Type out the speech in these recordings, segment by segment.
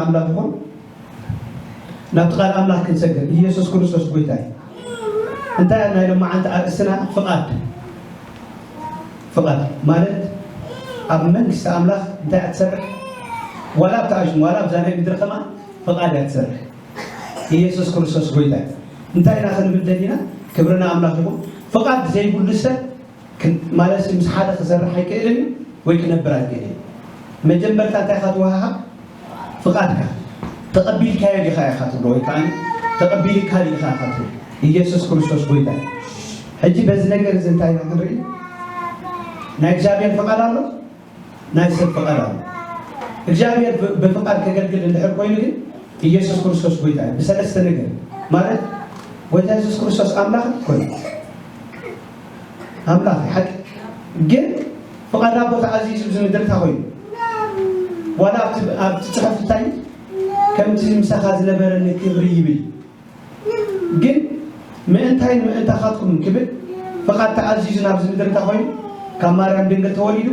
ኣምላኽ ይኹን። ናብቲ ቃል ኣምላኽ ክንሰግር፣ ኢየሱስ ክርስቶስ ጎይታ እዩ። እንታይ ናይ ሎማዓንቲ ኣርእስትና? ፍቓድ። ፍቓድ ማለት ኣብ መንግስቲ ኣምላኽ እንታይ እያ ትሰርሕ? ዋላ ኣብታ ኣሽሙ ዋላ ኣብዛ ናይ ምድሪ ከማን ፍቓድ እያ ትሰርሕ። ኢየሱስ ክርስቶስ ጎይታ እዩ። እንታይ ኢና ክንብል ደሊና? ክብርና ኣምላኽ ይኹን። ፍቓድ ዘይብሉ ሰብ ክን- ማለት ምስ ሓደ ክሰርሕ ኣይክእልን እዩ ወይ ክነብር ኣይክእልን እዩ። መጀመርታ እንታይ ኢኻ ትወሃሃብ? ፍቓድካ። ተቐቢልካዮ ዲኻ ኢኻ ትብሎ ወይ ከዓ ተቐቢልካ ዲኻ ኢኻ ትብል? ኢየሱስ ክርስቶስ ጎይታ እዩ። ሕጂ በዚ ነገር እዚ እንታይ ኢና ክንርኢ? ናይ እግዚኣብሔር ፍቓድ ኣሎ፣ ናይ ሰብ ፍቓድ ኣሎ። እግዚኣብሔር ብ- ብፍቓድ ከገልግል እንድሕር ኮይኑ ግን ኢየሱስ ክርስቶስ ጎይታ እዩ። ብሰለስተ ነገር ማለት ጎይታ ኢየሱስ ክርስቶስ ኣምላኽ ኮይኑ ኣምላኽ ሓቂ ግን ፍቓድ ኣቦ ተኣዚዙ ኣብዚ ምድሪ እንታይ ኮይኑ? ዋላ ኣብቲ ኣብቲ ጽሑፍ እንታይ ከምቲ ምሳኻ ዝነበረኒ ክብሪ ይብል ግን ምእንታይን ምእንታኻትኩም ክብል ፍቓድ ተኣዚዙ ናብዚ ምድሪ እንታይ ኮይኑ? ካብ ማርያም ድንግል ተወሊዱ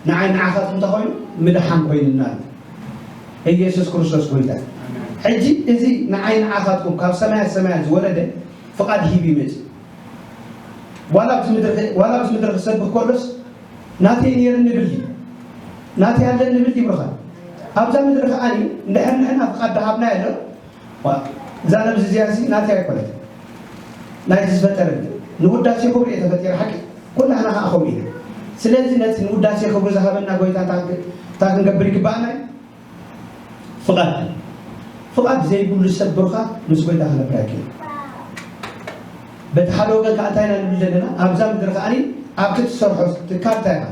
ንዓይ ንዓኻትኩም እንታይ ኮይኑ? ምድሓን ኮይኑና ኣሎ። ኢየሱስ ክርስቶስ ጎይታ። ሕጂ እዚ ንዓይ ንዓኻትኩም ካብ ሰማያት ሰማያት ዝወረደ ፍቓድ ሂብ ይመጽእ። ዋላ ኣብዚ ምድሪ ዋላ ኣብዚ ምድሪ ክሰብኽ ከሎስ ናተይ ነይርኒ ብል ናተይ ኣለኒ ብል ይብልኻ። ኣብዛ ምድሪ ከዓኒ እንድሕር ንሕና ፍቓድ ደሃብና ኣሎ። ዋ፣ እዛ ነብዚ እዚኣ እዚ ናተይ ኣይኮነት። ናይቲ ዝፈጠረኒ ንውዳሴ ክብሪ እየ ተፈጢረ ሓቂ ኩላህና ከዓ ከምኡ ኢና። ስለዚ ነቲ ንውዳሴ ክብሪ ዝሃበና ጎይታ እንታይ ክንገብር ይግባኣና እዩ? ፍቓድ ፍቓድ ዘይብሉ ሰብ ብሩኻት ምስ ጎይታ ክነብር ኣይክእል። በቲ ሓደ ወገን ከዓ እንታይ ኢና ንብል ዘለና ኣብዛ ምድሪ ከዓኒ ኣብቲ ትሰርሖ ትካል እንታይ ኢኻ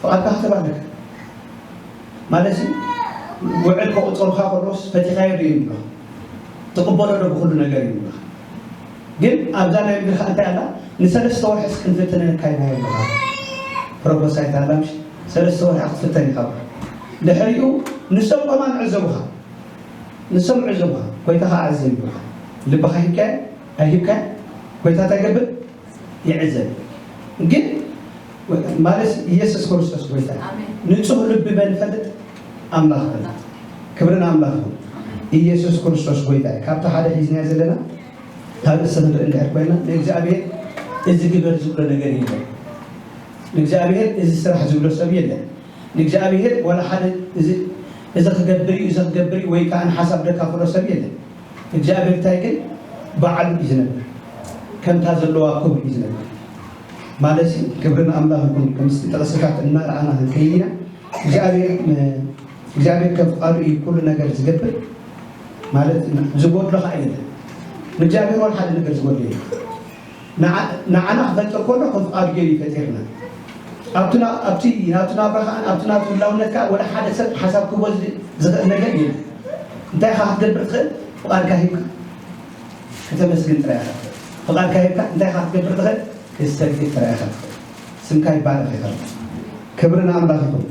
ፍቓድካ ክትህብ ኣለካ ማለት እዩ። ውዕል ከቑፀሩካ ከለዎስ ፈቲኻዮ ዶ ይብሉኻ? ትቕበሎ ዶ ብኩሉ ነገር ይብሉኻ? ግን ኣብዛ ናይ ምድሪ ከዓ እንታይ ኣላ ንሰለስተ ወርሒ እስክንፍትነካ ይብሉኻ። ፕሮፖሳይት ኣላ ምሽ ሰለስተ ወርሒ ክትፍተን ኢኻ። ድሕሪኡ ንሶም ከማን ዕዘቡኻ ንሶም ዕዘቡኻ። ጎይታ ከዓ ዕዘብ ይብሉኻ። ልብኻ ሂብካዮ ኣይሂብካዮ ጎይታ እንታይ ይገብር? ይዕዘብ። ግን ማለት ኢየሱስ ክርስቶስ ጎይታ ንጹህ ልቢ መን ይፈልጥ? ኣምላኽ ይፈልጥ። ክብሪ ንኣምላኽ ይኹን። ኢየሱስ ክርስቶስ ጎይታ እዩ። ካብቲ ሓደ ሒዝናዮ ዘለና ካብ ርእሲ ክንርኢ እንድሕር ኮይና ንእግዚኣብሔር እዚ ግበር ዝብሎ ነገር የለን። ንእግዚኣብሔር እዚ ስራሕ ዝብሎ ሰብ የለን። ንእግዚኣብሔር ዋላ ሓደ እዚ እዚ ክገብር እዩ እዚ ክገብር እዩ ወይ ከዓ ንሓሳብ ደካፍሎ ሰብ የለን። እግዚኣብሔር እንታይ ግን በዓሉ እዩ ዝነብር ከምታ ዘለዋ ክብሪ እዩ ዝነብር ማለት እዩ። ክብሪ ንኣምላኽ ይኹን። ከምዚ ጥቕስታት እናረኣና ክንከይድ ኢና እግዚኣብሔር እግዚኣብሔር ከም ፍቓዱ እዩ ኩሉ ነገር ዝገብር ማለት ዝጎድሎ ከዓ የለን። ንእግዚኣብሔር ዋላ ሓደ ነገር ዝጎድሎ የለን። ንዓና ክፈጥር ከሎ ከም ፍቓዱ ገይሩ እዩ ፈጢርና። ኣብቲ ናብቲ ናቱ ናብራ ከዓ ኣብቲ ናቱ ህላውነት ከዓ ወላ ሓደ ሰብ ሓሳብ ክህቦ ዝኽእል ነገር የለን። እንታይ ኢኻ ክትገብር ትኽእል? ፍቓድካ ሂብካ ከተመስግን ጥራይ ኢኻ ትኽእል። ፍቓድካ ሂብካ እንታይ ኢኻ ክትገብር ትኽእል? ክትሰግድ ጥራይ ኢኻ ትኽእል። ስምካ ይባረኽ ኢኻ። ክብሪ ንኣምላኽ ይኹን።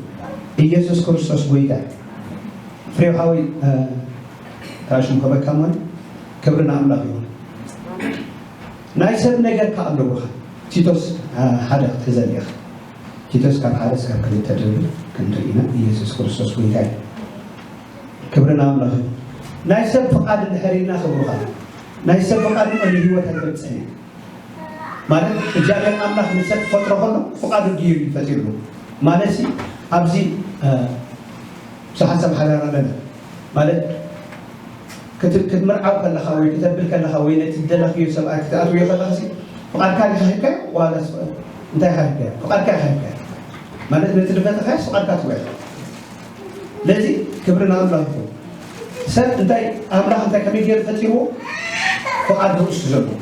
ኢየሱስ ክርስቶስ ጎይታ። ፍሬው ሓወይ፣ እ፣ ካብ ሽም ከበካ ማለት ክብሪ ንኣምላኽ ይኹን። ናይ ሰብ ነገር ከኣ ኣለዎ ኢኻ። ቲቶስ፣ እ፣ ሓደ ክትሕዘኒ ኢኻ። ቲቶስ ካብ ሓደ እስካብ ክልተ ድብል ክንርኢ ኢና። ኢየሱስ ክርስቶስ ጎይታ እዩ። ክብሪ ንኣምላኽ ይኹን። ናይ ሰብ ፍቓድ እንድሕር ኢልና ክብሩኻ፣ ናይ ሰብ ፍቓድ እሞ ንህይወት ኣይተብጽሕን እዩ። ማለት እግዚኣብሔር ኣምላኽ ንሰብ ክፈጥሮ ከሎ ፍቓዱ ገይሩ እዩ ፈጢርዎ። ማለት ሲ ኣብዚ፣ እ፣ ብዙሓት ሰብ ሓዳር ኣለና። ማለት ክት-፣ ክትምርዓው ከለኻ ወይ ክተብል ከለኻ ወይ ነቲ ዝደለኽዮ ሰብኣይ ክትኣትውዮ ከለኻ ሲ ፍቓድካ ዲኻ ሂብካዮ ዋላስ እንታይ ኢኻ ሂብካዮ? ፍቓድካ ኢኻ ሂብካዮ። ማለት ነቲ ዝፈተኻዮስ ፍቓድካ ትህቦ ኢኻ። ስለዚ ክብሪ ንኣምላኽ ይኹን። ሰብ እንታይ ኣምላኽ እንታይ ከመይ ገይሩ ፈጢርዎ? ፍቓድ ርእሱ ዘለዎ።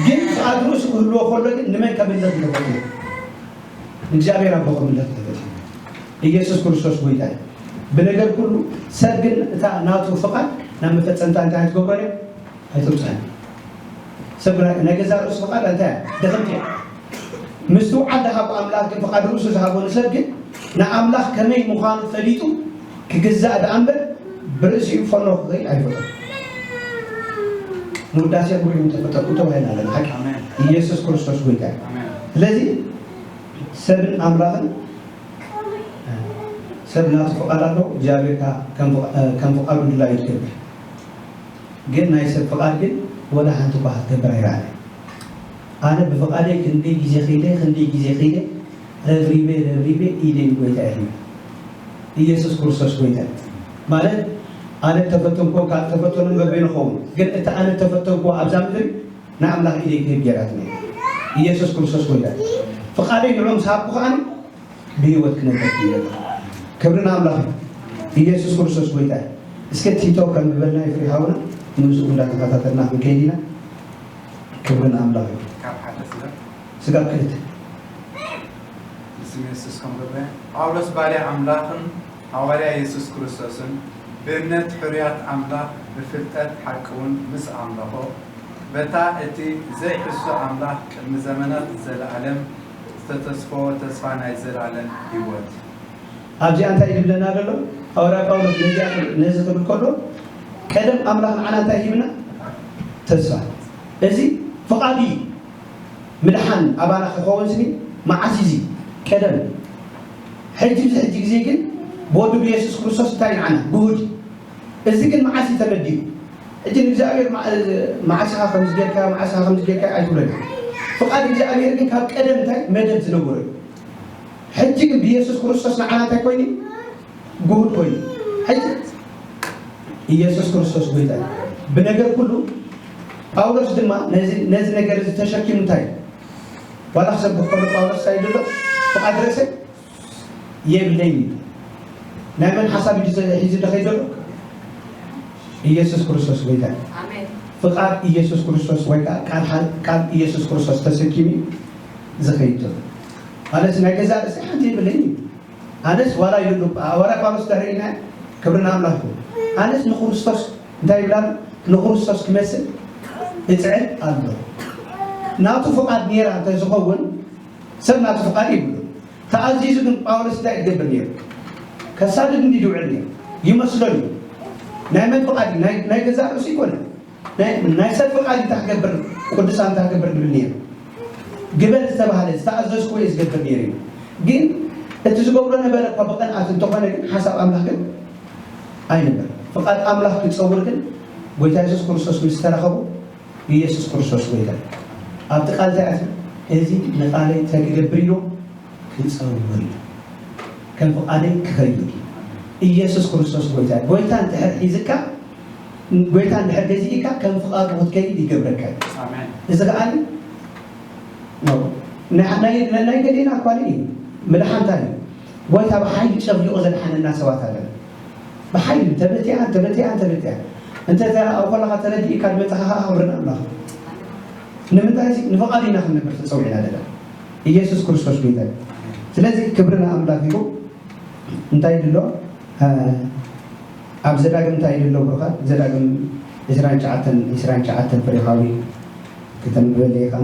ግን ፍቓድ ርእሱ ክህልዎ ከሎ ግን ንመን ከምልኽ ተፈጢሩ? ንእግዚኣብሔር ኣቦ ከምልኽ ተፈጢሩ። ኢየሱስ ክርስቶስ ጎይታ እዩ። ብነገር ኩሉ ሰብ ግን እታ ናቱ ፍቓድ ናብ መፈጸምታ እንታይ ኣይትገብሮን እያ? ኣይተብጽሐን። ሰብ ናይ፣ ናይ ገዛ ርእሱ ፍቓድ እንታይ እያ? ድኽምቲ እያ። ምስትውዓል ደሃቦ ኣምላኽ ግን ፍቓድ ርእሱ ዝሃቦ ንሰብ ግን ንኣምላኽ ከመይ ምዃኑ ፈሊጡ ክግዛእ ደኣ እምበር ብርእሲኡ ፈኖ ክኸይድ ኣይፈቕድን። ንውዳሴ ክብሪ ተፈጠርኩም ተባሂልና ኣለና። ሓቂ ኣሜን። ኢየሱስ ክርስቶስ ጎይታ እዩ። ኣሜን። ስለዚ ሰብን ኣምላኽን ሰብ ናቱ ፍቓድ ኣለዎ፣ እግዚኣብሔር ከኣ ከም ፍቓ-፣ ከም ፍቓዱ ድላዩ ትገብር። ግን ናይ ሰብ ፍቓድ ግን ወላ ሓንቲ እኳ ክትገብር ኣይረኣናን። ኣነ ብፍቓደይ ክንደይ ግዜ ኸይደ፣ ክንደይ ግዜ ኸይደ፣ ረብሪበ፣ ረብሪበ ኢደይ ንጎይታ እየ ሂበ። ኢየሱስ ክርስቶስ ጎይታ እዩ። ማለት ኣነ ተፈተንኮ፣ ካብ ተፈተኑ በበይኑ ኸውን። ግን እቲ ኣነ ተፈተንኮ ኣብዛ ምድሪ ንኣምላኽ ኢደይ ክህብ ጌራትኒ። ኢየሱስ ክርስቶስ ጎይታ እዩ። ፍቓደይ ንዑ ምስ ሃብኩ ከኣ ብህይወት ክነብር እየ። ክብሪ ንኣምላኽ እዩ። ኢየሱስ ክርስቶስ ጎይታ እዩ። እስከ ቲቶ ከም ዝበልና ይፍሪ ሓውና፣ ምስኡ እንዳተኸታተልና ክንከይድ ኢና። ክብሪ ንኣምላኽ እዩ። ካብ ሓደ ስለ ስጋብ ክልተ። ብስም የሱስ ከም ገበ ጳውሎስ ባርያ ኣምላኽን ሃዋርያ የሱስ ክርስቶስን ብእምነት ሕሩያት ኣምላኽ ብፍልጠት ሓቂ እውን ምስ ኣምለኾ በታ እቲ ዘይሕሱ ኣምላኽ ቅድሚ ዘመናት ዘለኣለም ዝተተስፎ ተስፋ ናይ ዘለኣለም ህይወት። ኣብዚኣ እንታይ ይብለና ዘሎ? ሃዋርያ ጳውሎስ ነዚኣ፣ ነዚ ክብል ከሎ ቀደም ኣምላኽ ንዓና እንታይ ሂብና? ተስፋ። እዚ ፍቓዱ እዩ። ምድሓን ኣባና ክኸውን ስኒ መዓስ እዩ እዚ? ቀደም። ሕጂ፣ እዚ ሕጂ ግዜ ግን ብወዱ ብየሱስ ክርስቶስ እንታይ ንዓና? ግሁድ። እዚ ግን መዓስ እዩ ተመዲቡ? ሕጂ ንእግዚኣብሔር መዓ-፣ መዓስ ኢኻ ከምዚ ጌርካ፣ መዓስ ኢኻ ከምዚ ጌርካ ኣይትብለኒ። ፍቓድ እግዚኣብሔር ግን ካብ ቀደም እንታይ መደብ ዝነበሮ እዩ። ሕጂ ግን ብየሱስ ክርስቶስ ንዓና እንታይ ኮይኑ? ግሁድ ኮይኑ። ሕጂ ኢየሱስ ክርስቶስ ጎይታ እዩ። ብነገር ኩሉ ጳውሎስ ድማ ነዚ፣ ነዚ ነገር እዚ ተሸኪሙ እንታይ? ዋላ ክሰብኽ ከሎ ጳውሎስ እንታይ ይብል ኣሎ? ፍቓድ ርእሰይ የብለይን እዩ። ናይ መን ሓሳብ እዩ ሒዙ ዝኸይድ ዘሎ? ኢየሱስ ክርስቶስ ጎይታ እዩ። ኣሜን። ፍቓድ ኢየሱስ ክርስቶስ ወይ ከዓ ቃል ሓ-፣ ቃል ኢየሱስ ክርስቶስ ተሰኪሙ እዩ ዝኸይድ ዘሎ። ማለት ናይ ገዛእ ርእሰይ ሓንቲ የብለይን እዩ። ኣነስ ዋላ ኢሉ ሃዋርያ ጳውሎስ ተርእይና ክብሪ ንኣምላኽ ይኹን። ኣነስ ንክርስቶስ እንታይ ይብላ? ንክርስቶስ ክመስል እጽዕር ኣሎ። ናቱ ፍቓድ ኔራ እንተዝኸውን ሰብ ናቱ ፍቓድ ይብሉ። ተኣዚዙ ግን ጳውሎስ እንታይ ይገብር ነይሩ? ከሳድድ እንዲ ድውዕል ነይሩ ይመስሎ እዩ። ናይ መን ፍቓድ እዩ? ናይ፣ ናይ ገዛእ ርእሱ ይኮነ። ናይ፣ ናይ ሰብ ፍቓድ እንታይ ክገብር፣ ቅዱሳን እንታይ ክገብር ንብል ነይሩ? ግበር ዝተባህለ ዝተኣዘዝኩዎ እዩ ዝገብር ነይሩ እዩ። ግን እቲ ዝገብሮ ነበረ እኳ ብቕንኣት እንተኾነ ግን ሓሳብ ኣምላኽ ግን ኣይነበር። ፍቓድ ኣምላኽ ክጸውር ግን ጎይታ የሱስ ክርስቶስ ምስ ተረኸቡ ኢየሱስ ክርስቶስ ጎይታ ኣብቲ ቃል እንታይ ኣትዩ? እዚ ንቓለይ እንታይ ክገብር ኢሉ ክጸውር እዩ። ከም ፍቓደይ ክኸይድ እዩ። ኢየሱስ ክርስቶስ ጎይታ እዩ። ጎይታ እንድሕር ሒዝካ፣ ጎይታ እንድሕር ገዚእካ ከም ፍቓዱ ክትከይድ ይገብረካ እዩ። ኣሜን። እዚ ከኣ ነው። ናይ፣ ናይ፣ ናይ ገሌና እኳ እዩ። ምድሓን እንታይ እዩ? ጎይታ ብሓይሊ ጨፍሊቑ ዘድሓነና ሰባት ኣለና። ብሓይሊ ተበቲኣን፣ ተበቲኣን፣ ተበቲኣን። እንተ፣ እንተ ኣብኡ ከለኻ ተረዲእካ ዝመጻኻ ከኣ ክብሪ ንኣምላኽ። ንምንታይ እዚ ንፍቓዱ ኢና ክንነብር ተጸዊዕና ዘለና። ኢየሱስ ክርስቶስ ጎይታ እዩ። ስለዚ ክብሪ ንኣምላኽ ይኹን። እንታይ ይብሎ? እ፣ ኣብ ዘዳግም እንታይ ይብሎ ብሩኻት? ዘዳግም ዕስራን ትሽዓተን፣ ዕስራን ትሽዓተን ፍሬኻዊ ክተንብበለይ ኢኻ።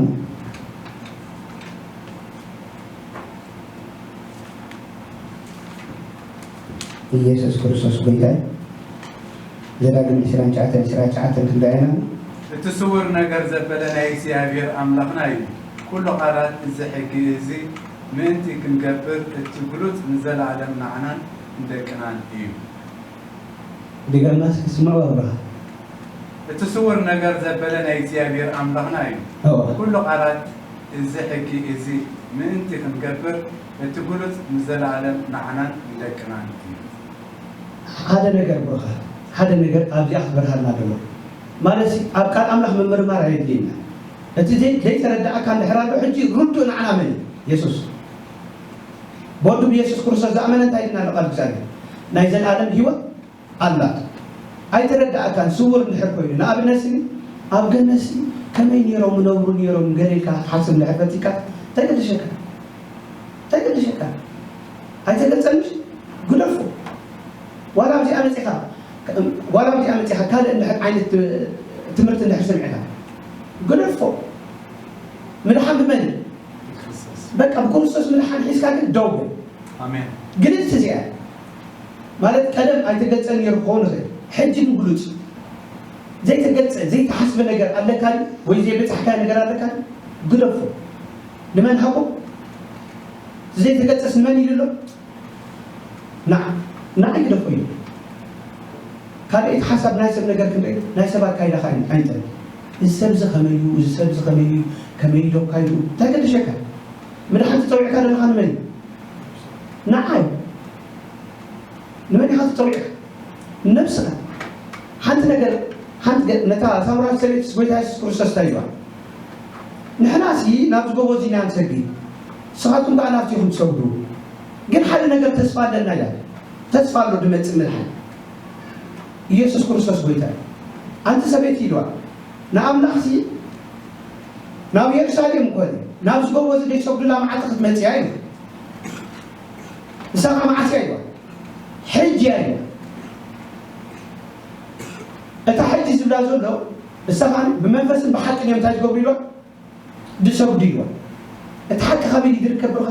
ኢየሱስ ክርስቶስ ጎይታ እዩ። ዘዳግም ዕስራን ትሽዓተን፣ ዕስራን ትሽዓተን ክንደይ ኢና? እቲ ስውር ነገር ዘበለ ናይ እግዚኣብሔር ኣምላኽና እዩ። ኩሉ ቃላት እዚ ሕጊ እዚ ምእንቲ ክንገብር፣ እቲ ግሉጽ ንዘለኣለም ንዓናን ንደቅናን እዩ። ድገምና እስኪ ስምዑ ኣብርሃ። እቲ ስውር ነገር ዘበለ ናይ እግዚኣብሔር ኣምላኽና እዩ። እወ። ኩሉ ቃላት እዚ ሕጊ እዚ ምእንቲ ክንገብር፣ እቲ ግሉጽ ንዘለኣለም ንዓናን ንደቅናን እዩ። ሓደ ነገር ብሩኻት፣ ሓደ ነገር ኣብዚኣ ክበርሃልና ኣለዎ። ማለት ሲ፣ ኣብ ቃል ኣምላኽ ምምርማር ኣየድልየና። እቲ ዘይ-፣ ዘይተረዳእካ እንድሕር ኣሎ፣ ሕጂ ርዱእ ንዓና መን እዩ? የሱስ። በወዱ ብየሱስ ክርስቶስ ዝኣመነ እንታይ ኢልና ኣሎ ቃል እግዚኣብሔር? ናይ ዘለኣለም ህይወት ኣላት። ኣይተረዳእካን፣ ስውር እንድሕር ኮይኑ፣ ንኣብነት ሲ፣ ኣብ ገነት ሲ ከመይ ነይሮም ይነብሩ ነይሮም ገለ ኢልካ ክትሓስብ እንድሕር ፈቲካ፣ እንታይ ገደሸካ? እንታይ ገደሸካ? ኣይተገልጸን ምሽ? ግደፎ። ዋላ ኣብዚኣ መጺኻ፣ ዋላ ኣብዚኣ መጺኻ ካልእ እንድሕር ዓይነት ት-፣ ትምህርቲ እንድሕር ሰሚዕካ፣ ግደፎ። ምድሓን ብመን? በቃ ብክርስቶስ ምድሓን ሒዝካ ግን ደው በል። ኣሜን። ግልጽቲ እዚኣ ማለት ቀደም ኣይተገልጸን ነይሩ ክኸውን ይኽእል። ሕጂ ግን ግሉጽ። ዘይተገልጸ፣ ዘይተሓስበ ነገር ኣለካ ድዩ? ወይ ዘይበጻሕካዮ ነገር ኣለካ ድዩ? ግደፎ። ንመን ሃቦ? ዘይተገልጸስ ንመን ኢሉ ኣሎ? ንዓ። ንዓይ ግደፎ እዩ። ካልኣይቲ ሓሳብ ናይ ሰብ ነገር ክንርኢ፣ ናይ ሰብ ኣካይዳ ከዓ ኣይንጠል። እዚ ሰብ እዚ ከመይ እዩ፣ እዚ ሰብ እዚ ከመይ እዩ፣ ከመይ እዩ ዶ ኣካይዱ? እንታይ ገደሸካ? ምድሓን ትፀዊዕካ ዘለኻ ንመን እዩ? ንዓይ። ንመን ኢኻ ትፀዊዕካ? ንነብስኻ። ሓንቲ ነገር፣ ሓንቲ ገ-፣ ነታ ሳምራዊት ሰበይትስ ጎይታ የሱስ ክርስቶስ እንታይ ኢልዋ? ንሕናሲ ናብዚ ጎቦ እዚ ኢና ንሰግድ፣ ንስኻትኩም ከዓ ናብቲ ኢኹም ትሰግዱ። ግን ሓደ ነገር ተስፋ ኣለና ኢላ። ተስፋ ኣሎ ድመጽእ ምድሓን። ኢየሱስ ክርስቶስ ጎይታ እዩ። ኣንቲ ሰበይቲ ኢልዋ፣ ንኣምላኽሲ ናብ የሩሳሌም እኮ ናብዚ ጎቦ እዚ ደይሰግዱላ መዓልቲ ክትመጽእ እያ ኢሉ። ንሳ ከዓ መዓስ እያ ኢልዋ? ሕጂ እያ ኢልዋ። እታ ሕጂ ዝብላ ዘሎ ንሳ ከዓ ብመንፈስን ብሓቅን እዮም እንታይ ዝገብሩ ኢልዋ? ዝሰግዱ ኢልዋ። እቲ ሓቂ ካበይ እዩ ዝርከብ ብሩኻ?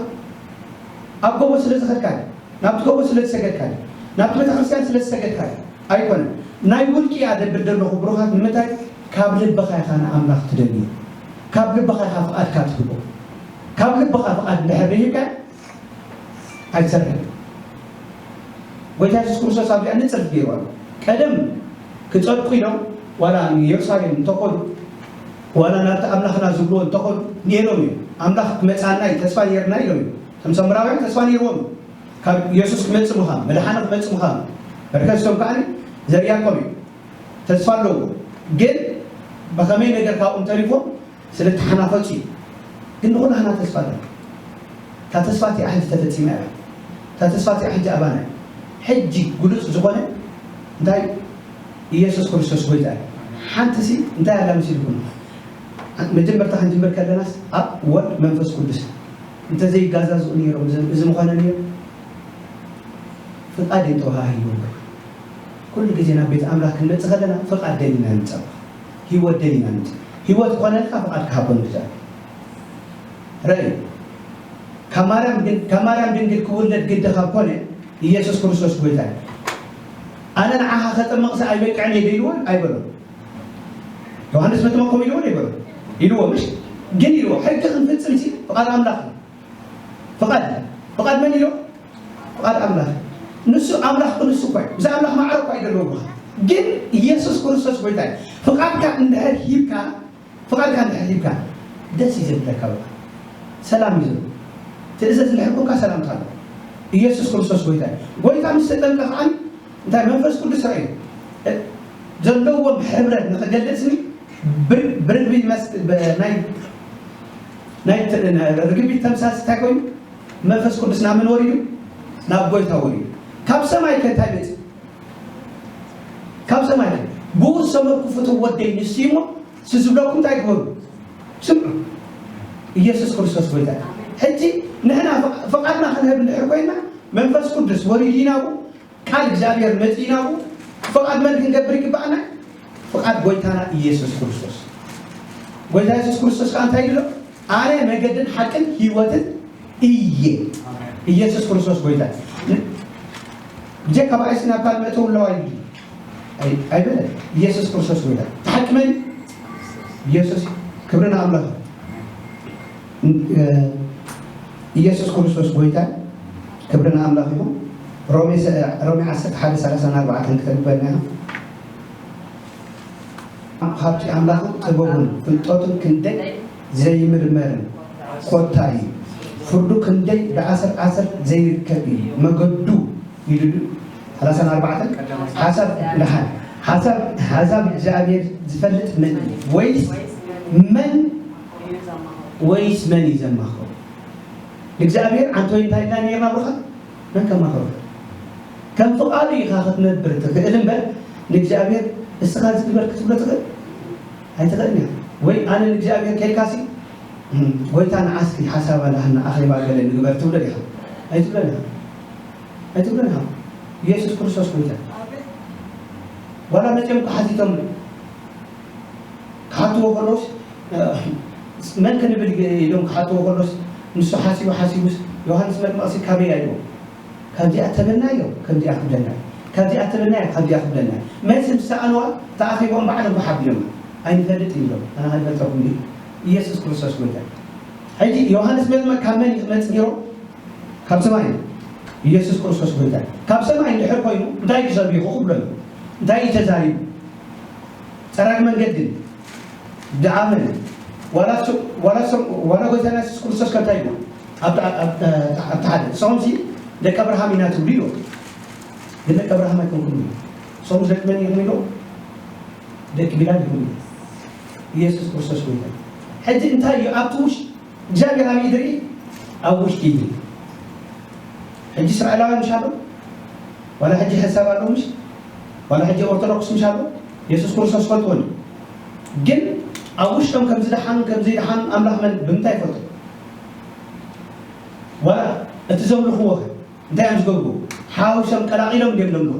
ኣብ ጎቦ ስለ ዝኸድካ ድዩ? ናብቲ ጎቦ ስለ ዝሰገድካ ድዩ? ናብቲ ቤተክርስትያን ስለ ዝሰገድካ ድዩ? ኣይኮነን። ናይ ውልቂ እያ ደብል ዘለኹ ብሩኻት። ንምንታይ? ካብ ልብኻ ኢኻ ንኣምላኽ ትደልዮ። ካብ ልብኻ ኢኻ ፍቓድካ ትህቦ። ካብ ልብኻ ፍቓድ እንድሕር ሂብካ ኣይሰርሕን። ጎይታ የሱስ ክርስቶስ ኣብዚኣ ንጽር ገይሩ ኣሎ። ቀደም ክጸድቁ ኢሎም ዋላ ንየሩሳሌም እንተኾኑ ዋላ ናብቲ ኣምላኽና ዝብልዎ እንተኾኑ ነይሮም እዮም። ኣምላኽ ክመጽኣና እዩ ተስፋ ነይርና ኢሎም እዮም። እቶም ሰምራውያን ተስፋ ነይርዎም እዩ። ካብ የሱስ ክመጽእ ምዃኑ፣ መድሓኒ ክመጽእ ምዃኑ በርከት ስቶም ከዓኒ ዘርእያቆም እዩ። ተስፋ ኣለዎ። ግን ብኸመይ ነገር ካብኦም ተሪፎም ስለ ተሓናፈጹ እዩ። ግን ንኹላህና ተስፋ ኣለና። እታ ተስፋ እቲኣ ሕጂ ተፈጺማ እያ። እታ ተስፋ እቲኣ ሕጂ ኣባና እያ። ሕጂ ግሉጽ ዝኾነ እንታይ? ኢየሱስ ክርስቶስ ጎይታ እዩ። ሓንቲ ሲ እንታይ ኣላ መሲልኩም? መጀመርታ ክንጅምር ከለናስ ኣብ ወልድ መንፈስ ቅዱስ እንተዘይጋዛዝኡ ነይሮም እዚ፣ እዚ ምኾነ ነይሩ። ፍቓድ እዩ ተዋሃሂቡ። ኩሉ ግዜ ናብ ቤት ኣምላኽ ክንመጽእ ከለና ፍቓድ ደሊና ንምጻእ። ህይወት ደሊና ንምጻእ። ህይወት ክኾነልካ ፍቓድ ክሃቦ ንግዛእ። ረይ ካብ ማርያም ግን ካብ ማርያም ድንግል ክውለድ ግዲ ካብ ኮነ ኢየሱስ ክርስቶስ ጎይታ እዩ። ኣነ ንዓኻ ከጠምቕሲ ኣይበቅዕን እየ ዶ ኢልዎ? ኣይበሎ። ዮሃንስ መጥምቕ ከምኡ ኢልዎ ዶ ኣይበሎ? ኢልዎ ምሽ? ግን ኢልዎ ሕጊ ክንፍጽም ሲ ፍቓድ ኣምላኽ እዩ። ፍቓድ ፍቓድ መን ኢልዎ? ፍቓድ ኣምላኽ። ንሱ ኣምላኽ ክንሱ እኳ እዩ። ብዛ ኣምላኽ ማዕረ እኳ እዩ ዘለዎ ብኻ። ግን ኢየሱስ ክርስቶስ ጎይታ እዩ። ፍቓድካ እንድሕር ሂብካ፣ ፍቓድካ እንድሕር ሂብካ፣ ደስ እዩ ዘብለካ ብኻ። ሰላም እዩ ዘሎ። ትእዘዝ እንድሕር ኮንካ ሰላምታ ኣሎ። ኢየሱስ ክርስቶስ ጎይታ እዩ። ጎይታ ምስ ተጠምቀ ከዓኒ እንታይ መንፈስ ቅዱስ ረኣዩ? እ፣ ዘለዎም ሕብረት ንኽገልጽ ሲ ብር-፣ ብርግቢ ይመስል፣ ብ-፣ ናይ፣ ናይ ት-፣ ናይ ርግቢት ተምሳስ እንታይ ኮይኑ? መንፈስ ቅዱስ ናብ ምን ወሪዱ? ናብ ጎይታ ወሪዱ። ካብ ሰማይ ከ እንታይ መጽእ? ካብ ሰማይ ከ? ብኡ ዝሰመርኩ ፍቱው ወደይ ንሱ እዩ እሞ፣ ንሱ ዝብለኩም እንታይ ግበሩ? ስምዑ። ኢየሱስ ክርስቶስ ጎይታ። ሕጂ ንሕና ፍቓ-፣ ፍቓድና ክንህብ እንድሕር ኮይና፣ መንፈስ ቅዱስ ወሪዱ ኢና ብኡ፣ ቃል እግዚኣብሔር መጺኡ ኢና ብኡ፣ ፍቓድ መን ክንገብር ይግባኣና? ፍቓድ ጎይታና ኢየሱስ ክርስቶስ። ጎይታ ኢየሱስ ክርስቶስ ከኣ እንታይ ኢሉ? ኣነ መገድን ሓቅን ህይወትን እየ። ኢየሱስ ክርስቶስ ጎይታ። ብጀካ ብኣይሲ ናብ ካልእ መእተዊ ኣለዋ ኢሉ። ኣይ-፣ ኣይበለን። ኢየሱስ ክርስቶስ ጎይታ። እቲ ሓቂ መን እዩ? ኢየሱስ። ክብሪ ንኣምላኽ። እ፣ ኢየሱስ ክርስቶስ ጎይታ። ክብሪ ንኣምላኽ ይኹን። ሮሜ ሰ-፣ ሮሜ ዓሰርተ ሓደ ሰላሳ ኣርባዕተ ክተንብበልና ኢኻ። ሃብቲ ኣምላኽን ጥበቡን ፍልጠቱን ክንደይ ዘይምርመርን ኮታ እዩ። ፍርዱ ክንደይ ብኣሰር ኣሰር ዘይርከብ እዩ። መገዱ ኢሉ ድዩ? ሰላሳን ኣርባዕተን ሓሳብ ደሓን። ሓሳብ፣ ሓሳብ እግዚኣብሔር ዝፈልጥ መን እዩ? ወይስ መን፣ ወይስ መን እዩ ዘማኽሮ? ንእግዚኣብሔር ኣንተ ወይ እንታይ ኢልና ነይርና ብሩኻት? መን ከማኽሮ? ከም ፍቓዱ ኢኻ ክትነብር ትኽእል እምበር፣ ንእግዚኣብሔር እስኻ ዝግበር ክትብሎ ትኽእል? ኣይትኽእልን ኢኻ። ወይ ኣነ ንእግዚኣብሔር ከይልካሲ፣ "እም፣ ጎይታ ንዓስኪ ሓሳብ ኣለሃና ኣኼባ ገለ ንግበር" ትብሎ ዲኻ? ኣይትብሎን ኢኻ። ኣይትብሎን ኢኻ። ኢየሱስ ክርስቶስ ጎይታ። ዋላ መጺኦም ክሓቲቶም ክሓትዎ ከለውስ፣ እ፣ መን ክንብል ኢሎም ክሓትዎ ከለውስ፣ ንሱ ሓሲቡ ሓሲቡስ፣ "ዮሃንስ መጥምቕሲ ካበይ?" ኢልዎ። "ካብዚኣ ተበልናዮ፣ ከምዚኣ ክብለና እዩ። ካብዚኣ ተበልናዮ፣ ካብዚኣ ክብለና እዩ።" መልሲ ምስ ሰኣንዋ፣ ተኣኺቦም ባዕሎም ተሓቢሎም፣ "ኣይንፈልጥን" ኢሎም። ኣነ ከይፈልጠኩም ድዩ? ኢየሱስ ክርስቶስ ጎይታ። ሕጂ ዮሃንስ መጥምቕ ካብ መን እዩ ክመጽእ ነይሩ? ካብ ሰማይ እዩ። ኢየሱስ ክርስቶስ ጎይታ እዩ። ካብ ሰማይ እንድሕር ኮይኑ እንታይ እዩ ሰቢኹ ክብሎ እዩ። እንታይ እዩ ተዛሪቡ? ጸራግ መንገድን ደኣምን ዋላ ሱ- ዋላ ሱ- ዋላ ጎይታና የሱስ ክርስቶስ ከ እንታይ ይብሉ? ኣብቲ ኣብቲ ሓደ ንስኹምሲ ደቂ ኣብርሃም ኢና ትብሉ እዩ። ግን ደቂ ኣብርሃም ኣይኮንኩም እዩ። ንስኹምስ ደቂ መን ኢኹም ኢሉ? ደቂ ቢላል ኢኹም እዩ። ኢየሱስ ክርስቶስ ጎይታ እዩ። ሕጂ እንታይ እዩ ኣብቲ ውሽ እግዚኣብሔር ኣበይ ድርኢ? ኣብ ውሽጢ እዩ። ሕጂ እስራኤላውያን ምሽ ኣሎ ዋላ ሕጂ ሕሳብ ኣሎ ምሽ ዋላ ሕጂ ኦርቶዶክስ ምሽ ኣሎ የሱስ ክርስቶስ ፈልጥዎን እዩ። ግን ኣብ ውሽጦም ከም ዝደሓኑ ከም ዘይደሓኑ ኣምላኽ መን ብምንታይ ይፈልጦ? ዋላ እቲ ዘምልኽዎ ከ እንታይ እዮም ዝገብሩ? ሓዊሶም ቀላቒሎም ድዮም ዘምልኹ?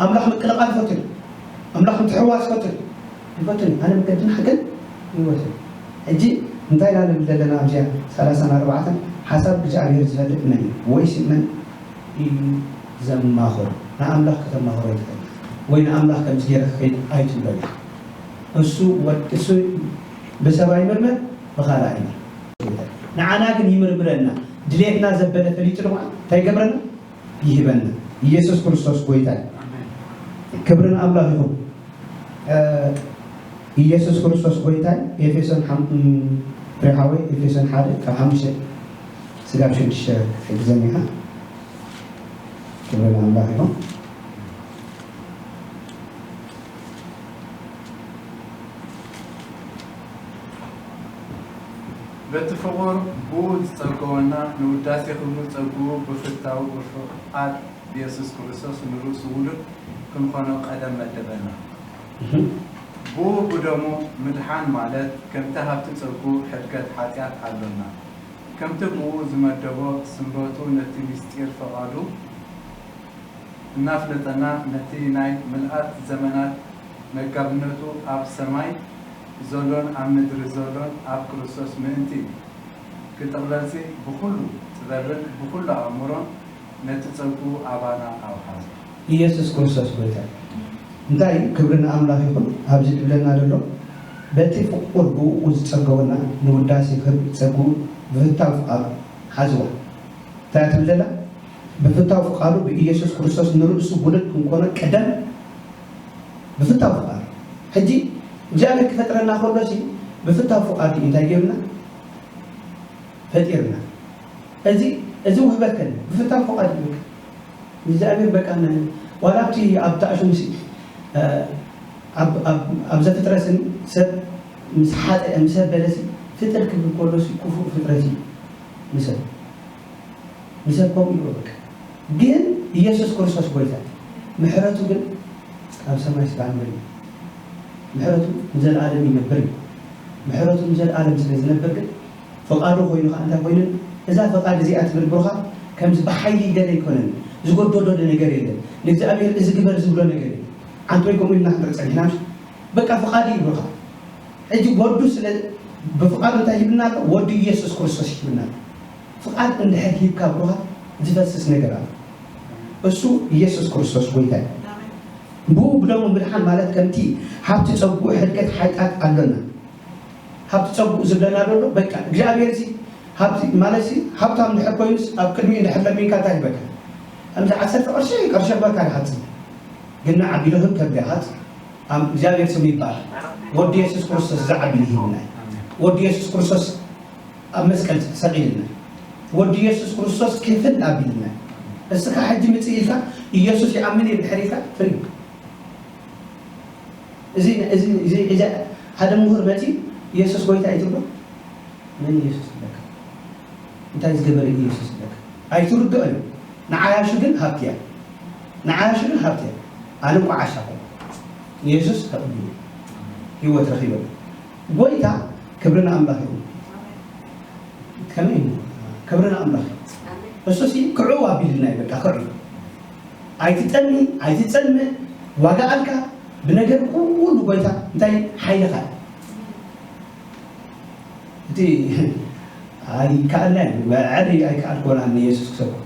ኣምላኽ ምቅልቓል ይፈትል። ኣምላኽ ምትሕዋስ ይፈትል። ይፈትል። ኣነ መገድን ሓቅን ይወትን። ሕጂ እንታይ ኢና ንብል ዘለና ኣብዚኣ ሰላሳን ኣርባዕተን ሓሳብ እግዚኣብሔር ዝፈልጥ መን እዩ? ወይስ መን እዩ ዘማኽሮ? ንኣምላኽ ከተማኽሮ ይትኽእል ወይ ንኣምላኽ ከምዚ ገይረ ክኸይድ ኣይትብሎ። እሱ ወድ እሱ ብሰብ ኣይምርመር ብኻልእ ኣይምር። ንዓና ግን ይምርምረና ድሌትና ዘበለ ፈሊጡ ድማ እንታይ ይገብረና? ይህበና። ኢየሱስ ክርስቶስ ጎይታ እዩ። ክብሪ ንኣምላኽ ይኹን። ኢየሱስ ክርስቶስ ጎይታ እዩ። ኤፌሶን ሓም- ም- ሪሓወይ ኤፌሶን ሓደ ካብ ሓሙሽተ ስጋብ ሽዱሽተ ሕግዘን ኢኻ። ክብሪ ንኣምላኽ ይኹን። በቲ ፍቑር ብኡ ዝጸገወና ንውዳሴ ክብሩ ጸግኡ ብፍታው ብፍቓድ ኢየሱስ ክርስቶስ ንርእሱ ውሉድ ክንኾኖ ቀደም መደበና። ብኡ ብደሙ ምድሓን ማለት ከምቲ ሃብቲ ጸግኡ ሕድገት ሓጢኣት ኣሎና። ከምቲ ብኡ ዝመደቦ ስምረቱ ነቲ ምስጢር ፍቓዱ እናፍለጠና ነቲ ናይ ምልኣት ዘመናት መጋብነቱ ኣብ ሰማይ ዘሎን ኣብ ምድሪ ዘሎን ኣብ ክርስቶስ ምእንቲ ክጥቕለልሲ ብኹሉ ጥበብን ብኹሉ ኣእምሮን ነቲ ጸግኡ ኣባና ኣውሓዘ። ኢየሱስ ክርስቶስ ጎይታ እዩ። እንታይ እዩ? ክብሪ ንኣምላኽ ይኹን። ኣብዚ ዝብለና ዘሎ በቲ ፍቑር ብኡ ዝጸገወና ንውዳሴ ክብሪ ጸግኡ ብፍታው ፍቓዱ ሓዝዋ። እንታይ እያ ትብል ዘላ? ብፍታው ፍቓዱ ብኢየሱስ ክርስቶስ ንርእሱ ውሉድ ክንኮኖ ቀደም ብፍታው ፍቓዱ። ሕጂ እግዚኣብሔር ክፈጥረና ከሎ ሲ ብፍታው ፍቓዱ እዩ እንታይ ገይሩና? ፈጢርና። እዚ እዚ ውህበት ከ ብፍታው ፍቓድ እዩ። በቃ እግዚኣብሔር በቃ ነ- ዋላ ኣብቲ ኣብቲ ኣሹም ሲ እ፣ ኣብ ኣብ ኣብ ዘፍጥረስን ሰብ ምስ ሓጠ ምስ ኣበለሲ ፍጥር ክብል ከሎ ሲ ክፉእ ፍጥረት እዩ ንሰብ ንሰብ ከምኡ ይብሎ በቃ። ግን ኢየሱስ ክርስቶስ ጎይታ ምሕረቱ ግን ካብ ሰማይ ስጋዕ ምድሪ እዩ። ምሕረቱ ንዘለኣለም ይነብር እዩ። ምሕረቱ ንዘለኣለም ስለ ዝነብር ግን ፍቓዱ ኮይኑ ከዓ እንታይ ኮይኑ እዛ ፍቓድ እዚኣ ትብል ብሩኻ ከምዚ ብሓይሊ ገለ ኣይኮነን። ዝጎደሎ ነገር የለን። ንእግዚኣብሔር እዚ ግበር ዝብሎ ነገር የለን። ዓንቶ ይከምኡ ኢልና ክንርኢ ፀኒሕና በቃ ፍቓዱ እዩ ብሩኻ። ሕጂ ወዱ ስለ ብፍቓዱ እንታይ ሂብና ኣሎ? ወዱ ኢየሱስ ክርስቶስ ሂብና ኣሎ። ፍቓድ እንድሕር ሂብካ ብሩኻ ዝፈስስ ነገር ኣሎ። እሱ ኢየሱስ ክርስቶስ ጎይታ እዩ። ብኡ ብደሙ ምድሓን ማለት ከምቲ ሃብቲ ፀጉኡ ሕድገት ሓይጣት ኣሎና። ሃብቲ ፀጉኡ ዝብለና ዘሎ በቃ እግዚኣብሔር ሲ ሃብቲ ማለት ሲ ሃብታም እንድሕር ኮይኑስ ኣብ ቅድሚኡ እንድሕር ለሚንካ እንታይ ይበካ? ከምዚ ዓሰርተ ቅርሺ ቅርሺ ክበካ ይሓፅብ ግን ንዓቢሉ ክብ ከብደ ይሓፅብ ኣም እግዚኣብሔር ስሙ ይባረክ። ወዲ የሱስ ክርስቶስ ዝዓቢ ንሂብና እዩ። ወዲ የሱስ ክርስቶስ ኣብ መስቀል ሰቒልና እዩ። ወዲ የሱስ ክርስቶስ ክፍል ኣቢልና እዩ። እስኻ ሕጂ ምጽእ ኢልካ ኢየሱስ ይኣምን እየ ድሕር ኢልካ ፍሪ እዚ እዚ እዚ እዚ ሓደ ምሁር መጺ ኢየሱስ ጎይታ እዩ ትብሎ መን ኢየሱስ ይብለካ እንታይ ዝገበረ ኢየሱስ ይብለካ ኣይትርድኦ እዩ። ንዓያሹ ግን ሃብቲ እያ ንዓያሹ ግን ሃብቲ እያ ኣነ እኮ ዓሻ ኮንኩ ንየሱስ ተቐቢለ ህይወት ረኺበ ጎይታ ክብሪ ንኣምላኽ ይኹን ከመይ እዩ ክብሪ ንኣምላኽ እዩ እሱ ሲ ክዕው ኣቢልና እዩ በቃ ክዕው ኣይትጠሚ ኣይትጸምእ ዋጋ ኣልካ ብነገር ኩሉ ጎይታ እንታይ ሓይልኻ እቲ ኣይከኣልና እዩ መዕሪ ኣይከኣልኮን ኣነ የሱስ ክሰብኮ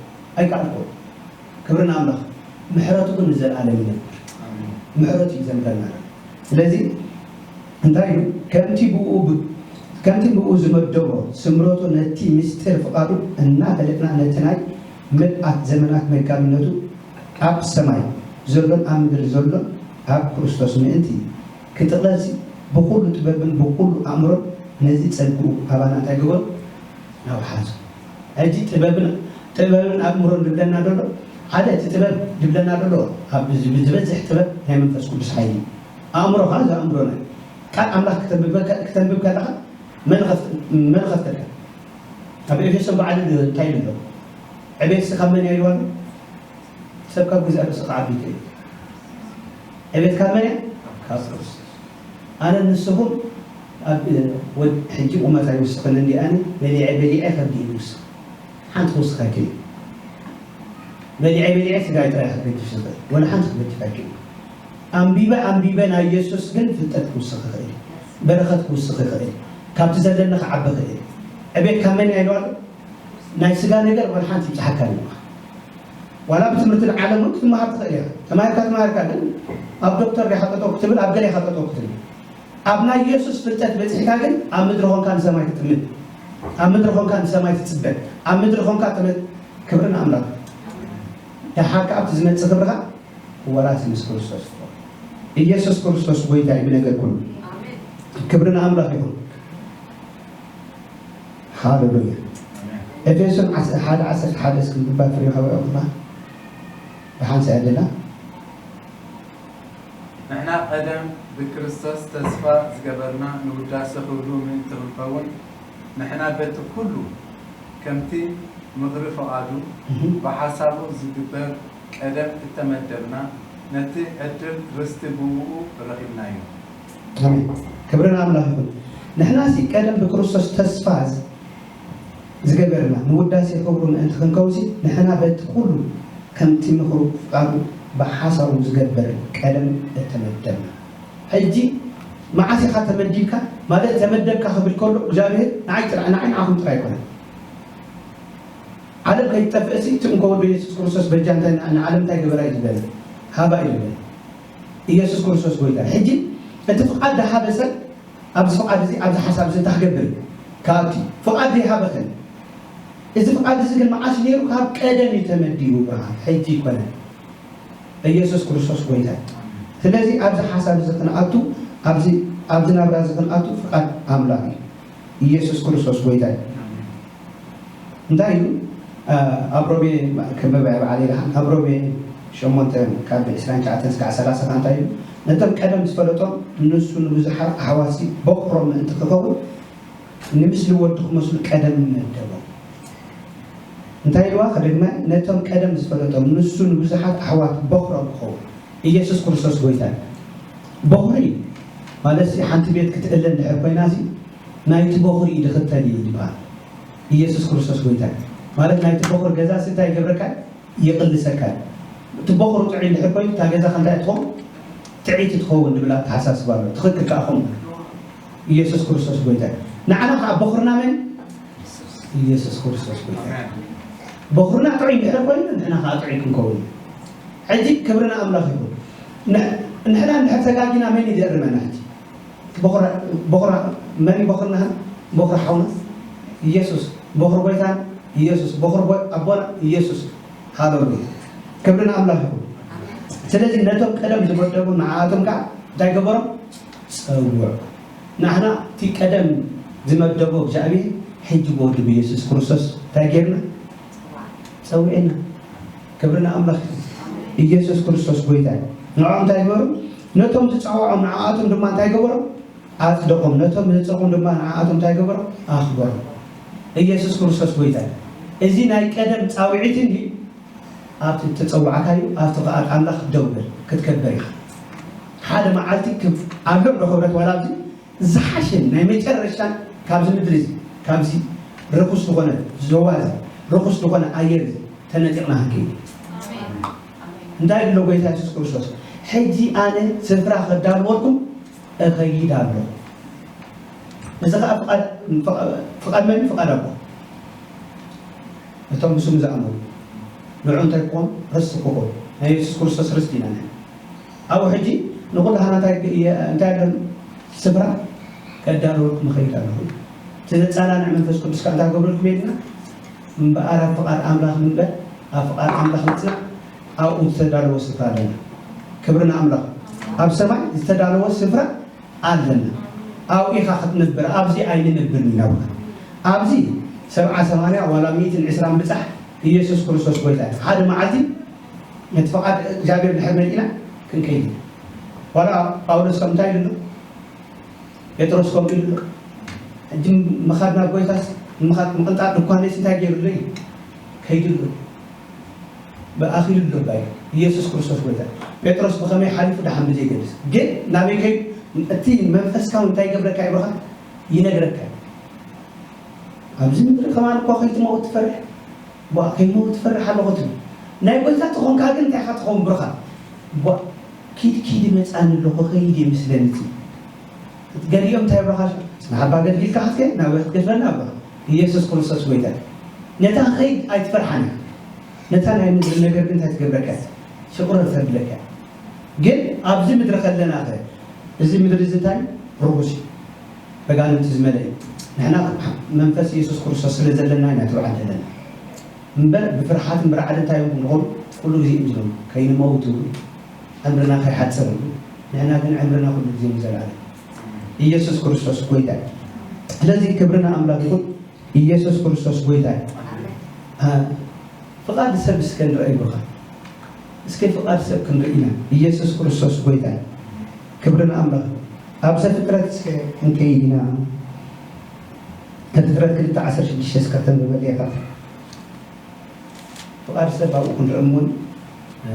ኣይከኣልኮን ክብሪ ንኣምላኽ ምሕረቱ ግን ንዘለኣለም ይነብር ምሕረቱ እዩ ዘንብረና ስለዚ እንታይ እዩ ከምቲ ብኡ ከምቲ ብኡ ዝመደቦ ስምረቱ ነቲ ምስጢር ፍቓዱ እናፈለጥና ነቲ ናይ ምልኣት ዘመናት መጋቢነቱ ኣብ ሰማይ ዘሎን ኣብ ምድሪ ዘሎን ኣብ ክርስቶስ ምእንቲ ክጥቕለልሲ ብኹሉ ጥበብን ብኹሉ ኣእምሮን ነዚ ጸግኡ ኣባና እንታይ ግበሩ? ናብ ሓዙ። ሕጂ ጥበብን ጥበብን ኣእምሮን ድብለና ደሎ ሓደ እቲ ጥበብ ድብለና ደሎ ኣብ ዝበዝሕ ጥበብ ናይ መንፈስ ቅዱስ ሓይሊ ኣእምሮ ከዓ ዘኣእምሮና ቃል ኣምላኽ ክተንብብ ከለኻ መን ኸፍተልካ ኣብ ኤፌሶን በዓል እንታይ ይብሎ ዕቤትሲ ካብ መን እያ ይዋሉ ሰብ ካብ ግዛእ ርእሱ ክዓቢ ይክእል ዕቤት ካብ መን እያ ካብ ክርስቶስ ኣነ ንስኹም ኣብ ወድ ሕጂ ቁመት ኣይውስኽን እንዲ ኣነ በሊዐ በሊዐ ከብዲ ይውስኽ ሓንቲ ክውስኽ ኣይክእል በሊዐ በሊዐ ስጋይ ጥራይ ክገድፍ ዝኽእል ወላ ሓንቲ ክገድፍ ኣይክእል ኣንቢበ ኣንቢበ ናይ የሱስ ግን ፍልጠት ክውስኽ ይኽእል በረኸት ክውስኽ ይኽእል ካብቲ ዘለኒ ክዓቢ ይኽእል ዕቤት ካብ መን እያ ኢልዋ ናይ ስጋ ነገር ወላ ሓንቲ ይብፅሓካ ኣለካ ዋላ ብትምህርቲ ዓለም እውን ክትመሃር ትኽእል ኢኻ ተማሂርካ ተማሂርካ ግን ኣብ ዶክተር ዲኻ ጠጠው ክትብል ኣብ ገለ ኢኻ ጠጠው ክትብል ኣብ ናይ የሱስ ፍልጠት በፂሕካ ግን ኣብ ምድሪ ኾንካ ንሰማይ ትጥምት ኣብ ምድሪ ኾንካ ንሰማይ ትፅበ ኣብ ምድሪ ኾንካ ተመ ክብሪ ንኣምላኽ ደሓር ከዓ ኣብቲ ዝመፅእ ክብርኻ ክወራስ ምስ ክርስቶስ ኢየሱስ ክርስቶስ ጎይታ እዩ ብነገር ኩሉ ክብሪ ንኣምላኽ ይኹን ሃሌሉያ ኤፌሶን ሓደ ዓሰርተ ሓደ እስክንብባ ፍሬ ሃወ ኹና ብሓንሳ ያደላ ንሕና ቀደም ብክርስቶስ ተስፋ ዝገበርና ንውዳሰ ክብሩ ምእንቲ ክንከውን ንሕና በቲ ኩሉ ከምቲ ምኽሪ ፍቓዱ ብሓሳቡ ዝግበር ቀደም እተመደብና ነቲ ዕድል ርስቲ ብውኡ ረኺብናዮ። ኣሜን። ክብሪ ንኣምላኽ ይኹን። ንሕናሲ ቀደም ብክርስቶስ ተስፋ ዝገበርና ንውዳሴ ክብሩ ምእንቲ ክንከውንሲ ንሕና በቲ ኩሉ ከምቲ ምኽሩ ፍቓዱ ብሓሳቡ ዝገበር ቀደም እተመደብና። ሕጂ መዓስ ኢኻ ተመዲብካ ማለት ተመደብካ ክብል ከሎ እግዚኣብሔር ንዓይ ጥራይ ንዓይ ንዓኹም ጥራይ ኣይኮነን። ዓለም ከይትጠፍእሲ እቲ እንኮ ወዶ የሱስ ክርስቶስ በጃ እንታይ ንዓለም እንታይ ገበራ እዩ ዝበለ ሃባ እዩ ዝበለ ኢየሱስ ክርስቶስ ጎይታ ሕጂ እቲ ፍቓድ ዝሃበ ሰብ ኣብዚ ፍቓድ እዚ ኣብዚ ሓሳብ እዚ እንታይ ክገብር እዩ ካብቲ ፍቓድ ዘይሃበኸን እዚ ፍቓድ እዚ ግን መዓስ ነይሩ ካብ ቀደም እዩ ተመዲቡ ብርሃን ሕጂ ይኮነ ኢየሱስ ክርስቶስ ጎይታ እዩ ስለዚ ኣብዚ ሓሳብ እዚ ክንኣቱ ኣብዚ ናብራ እዚ ክንኣቱ ፍቓድ ኣምላኽ እዩ ኢየሱስ ክርስቶስ ጎይታ እዩ እንታይ እዩ ኣብ ሮሜ ክምበ ባዕለ ኢልካ ኣብ ሮሜ ሸሞንተ ካብ ዕስራን ትሽዓተን እስካዕ ሰላሳ እንታይ እዩ ነቶም ቀደም ዝፈለጦም ንሱ ንብዙሓት ኣሕዋሲ በኩሮም ምእንቲ ክኸውን ንምስሊ ወዱ ክመስሉ ቀደም መደቦም እንታይ ኢልዋ ክደግመ ነቶም ቀደም ዝፈለጦም ንሱ ንብዙሓት ኣሕዋት በኩሮም ክኸውን ኢየሱስ ክርስቶስ ጎይታ እዩ በኹሪ ማለት ሓንቲ ቤት ክትእለ እንድሕር ኮይና ናይቲ በኹሪ ኢዱ ክተል እዩ ዝበሃል ኢየሱስ ክርስቶስ ጎይታ ማለት ናይቲ በኹሪ ገዛ ሲ እንታይ ይገብረካ ይቕልሰካ እዩ እቲ በኹሪ ጥዑይ እንድሕር ኮይኑ እታ ገዛ ከንታይ ትኸውን ጥዕይቲ ትኸውን ዝብል ኣተሓሳስባ ኣሎ ትኽክል ከዓ ከምኡ ኢየሱስ ክርስቶስ ጎይታ እዩ ንዓና ከዓ በኹርና መን ኢየሱስ ክርስቶስ ጎይታ እዩ በኹርና ጥዑይ እንድሕር ኮይኑ ንሕና ከዓ ጥዑይ ክንከውን እዩ ሕጂ ክብሪ ንኣምላኽ ይኹን ንሕና እንድሕር ተጋጊና መን እዩ ዘእርመና ሕጂ በኹራ በኹራ መን እዩ በኹርና በኹሪ ሓውና ኢየሱስ በኹሪ ጎይታና ኢየሱስ በኹሪ ኣቦና ኢየሱስ ሃሌሉያ ክብሪ ንኣምላኽ ይኹን ስለዚ ነቶም ቀደም ዝመደቡ ንዓኣቶም ከዓ እንታይ ገበሮም ፀውዕ ንሕና እቲ ቀደም ዝመደቦ እግዚኣብሔር ሕጂ ብወዱ ብኢየሱስ ክርስቶስ እንታይ ገይርና ፀዊዕና ክብሪ ንኣምላኽ ኢየሱስ ክርስቶስ ጎይታ እዩ ንዕኦም እንታይ ገበሩ ነቶም ዝፀውዖም ንዓኣቶም ድማ እንታይ ገበሮም ኣጽደቖም፣ ነቶም ዘጸቑም ድማ ንዓኣቶም እንታይ ገበሮም? ኣኽበሮም። ኢየሱስ ክርስቶስ ጐይታ እዩ። እዚ ናይ ቀደም ጻውዒት እንድዩ፣ ኣብቲ እተጸዋዕካዮ ኣብቲ ፍቓድ ኣምላኽ ደው በል፣ ክትከበር ኢኻ። ሓደ መዓልቲ ክብ-፣ ኣሎ እንዶ ክብረት ዋላ ኣብዚ ዝሓሸን ናይ መጨረሻን ካብዚ ምድሪ እዚ፣ ካብዚ ርኹስ ዝኾነ ዞባ እዚ፣ ርኹስ ዝኾነ ኣየር እዚ ተነጢቕና ክንከይድ። ኣሜን። ኣሜን። እንታይ ይብሎ ጐይታ የሱስ ክርስቶስ? ሕጂ ኣነ ስፍራ ከዳልወልኩም እኸይድ ኣለኹ። እዚ ኸኣ ፍቓድ፣ ፍቓድ መን እዩ? ፍቓድ ኣቦ። እቶም ብስሙ ዝኣመኑ ንዕኡ እንታይ ክኾኑ? ርስቲ ክኾኑ። ናይ የሱስ ክርስቶስ ርስቲ ኢና ንሕና። ኣብኡ ሕጂ ንኹላህና እንታይ ክ-፣ እየ-፣ እንታይ ኣሎ? ስፍራ ከዳልወልኩም እኸይድ ኣለኹ። እቲ ዘጸናንዕ መንፈስ ቅዱስ ከኣ እንታይ ክገብረልኩም እየ ኢልና? እምበኣር ኣብ ፍቓድ ኣምላኽ ንንበር፣ ኣብ ፍቓድ ኣምላኽ ንጽናዕ። ኣብኡ ዝተዳለወ ስፍራ ኣለና። ክብሪ ንኣምላኽ። ኣብ ሰማይ ዝተዳለወ ስፍራ ኣለና። ኣብኡ ኢኻ ክትነብር፣ ኣብዚ ኣይንነብርን ኢና ብኻ። ኣብዚ ሰብዓ ሰማንያ ዋላ ሚእትን ዕስራን ብጻሕ ኢየሱስ ክርስቶስ ጎይታ እዩ። ሓደ መዓልቲ ነቲ ፍቓድ እግዚኣብሔር ድሕር መሊእና ክንከይድ ኢና። ዋላ ጳውሎስ ከም እንታይ ኢሉ ኣሎ? ጴጥሮስ ከምኡ ኢሉ ኣሎ። ሕጂ ምኻድ ናብ ጎይታስ፣ ምኻድ ምቕንጣጥ ድኳነይስ እንታይ ገይሩለይ? ከይዱሉ ብኣኺሉ ኣሎ ባይ ኢየሱስ ክርስቶስ ጎይታ። ጴጥሮስ ብኸመይ ሓሊፉ ደሓን ብዘይገድስ ግን ናበይ ከይዱ? እቲ መንፈስካ እንታይ ይገብረካ ይብረኻ? ይነግረካ እዩ። ኣብዚ ምድሪ ከማን እኳ ከይትመውት ትፈርሕ። ቧ ከይመውት ትፈርሕ ኣለኹ ትብል። ናይ ጎይታ ተኾንካ ግን እንታይ ኢኻ ትኸውን ብርኻ? ቧ ኪድ ኪድ ይመጻኒ ኣለኹ ከይድ የምስለኒ እቲ ገሊኦም እንታይ ብረኻ? ንሓባ ገድጊልካ ክትከ ናብ ክትገድፈና ብረኻ። ኢየሱስ ክርስቶስ ጎይታ እዩ። ነታ ከይድ ኣይትፈርሓን። ነታ ናይ ምድሪ ነገር ግን እንታይ ትገብረካ? ሽቕረር ተብለካ። ግን ኣብዚ ምድሪ ከለና ኸ እዚ ምድሪ እዚ እንታይ ርኹስ እዩ። በጋንንቲ ዝመለ እዩ። ንሕና መንፈስ ኢየሱስ ክርስቶስ ስለ ዘለና ኢና ትብዓል ዘለና። እምበር ብፍርሓትን ብርዓድ እንታይ እዮም ንኾኑ? ኩሉ ግዜ እዮም ዝብሉ። ከይንመውት ይብሉ። ዕምርና ከይሓጽር ይብሉ። ንሕና ግን ዕምርና ኩሉ ግዜ ንዘለኣለም። ኢየሱስ ክርስቶስ ጎይታ እዩ። ስለዚ ክብርና ኣምላኽ ይኹን። ኢየሱስ ክርስቶስ ጎይታ እዩ። አ፣ ፍቓድ ሰብ እስከ ንርኣይ ብኻ። እስከ ፍቓድ ሰብ ክንርኢ ኢና። ኢየሱስ ክርስቶስ ጎይታ እዩ። ክብርና ኣምላኽ። ኣብ ዘፍጥረት እስከ ክንከይድ ኢና። ዘፍጥረት ክልተ ዓሰርተ ሽዱሽተ እስከ ክተንብበለይ ኢኻ። ፍቓድ ሰብ ኣብኡ ክንርኢ እሞ፣ እ፣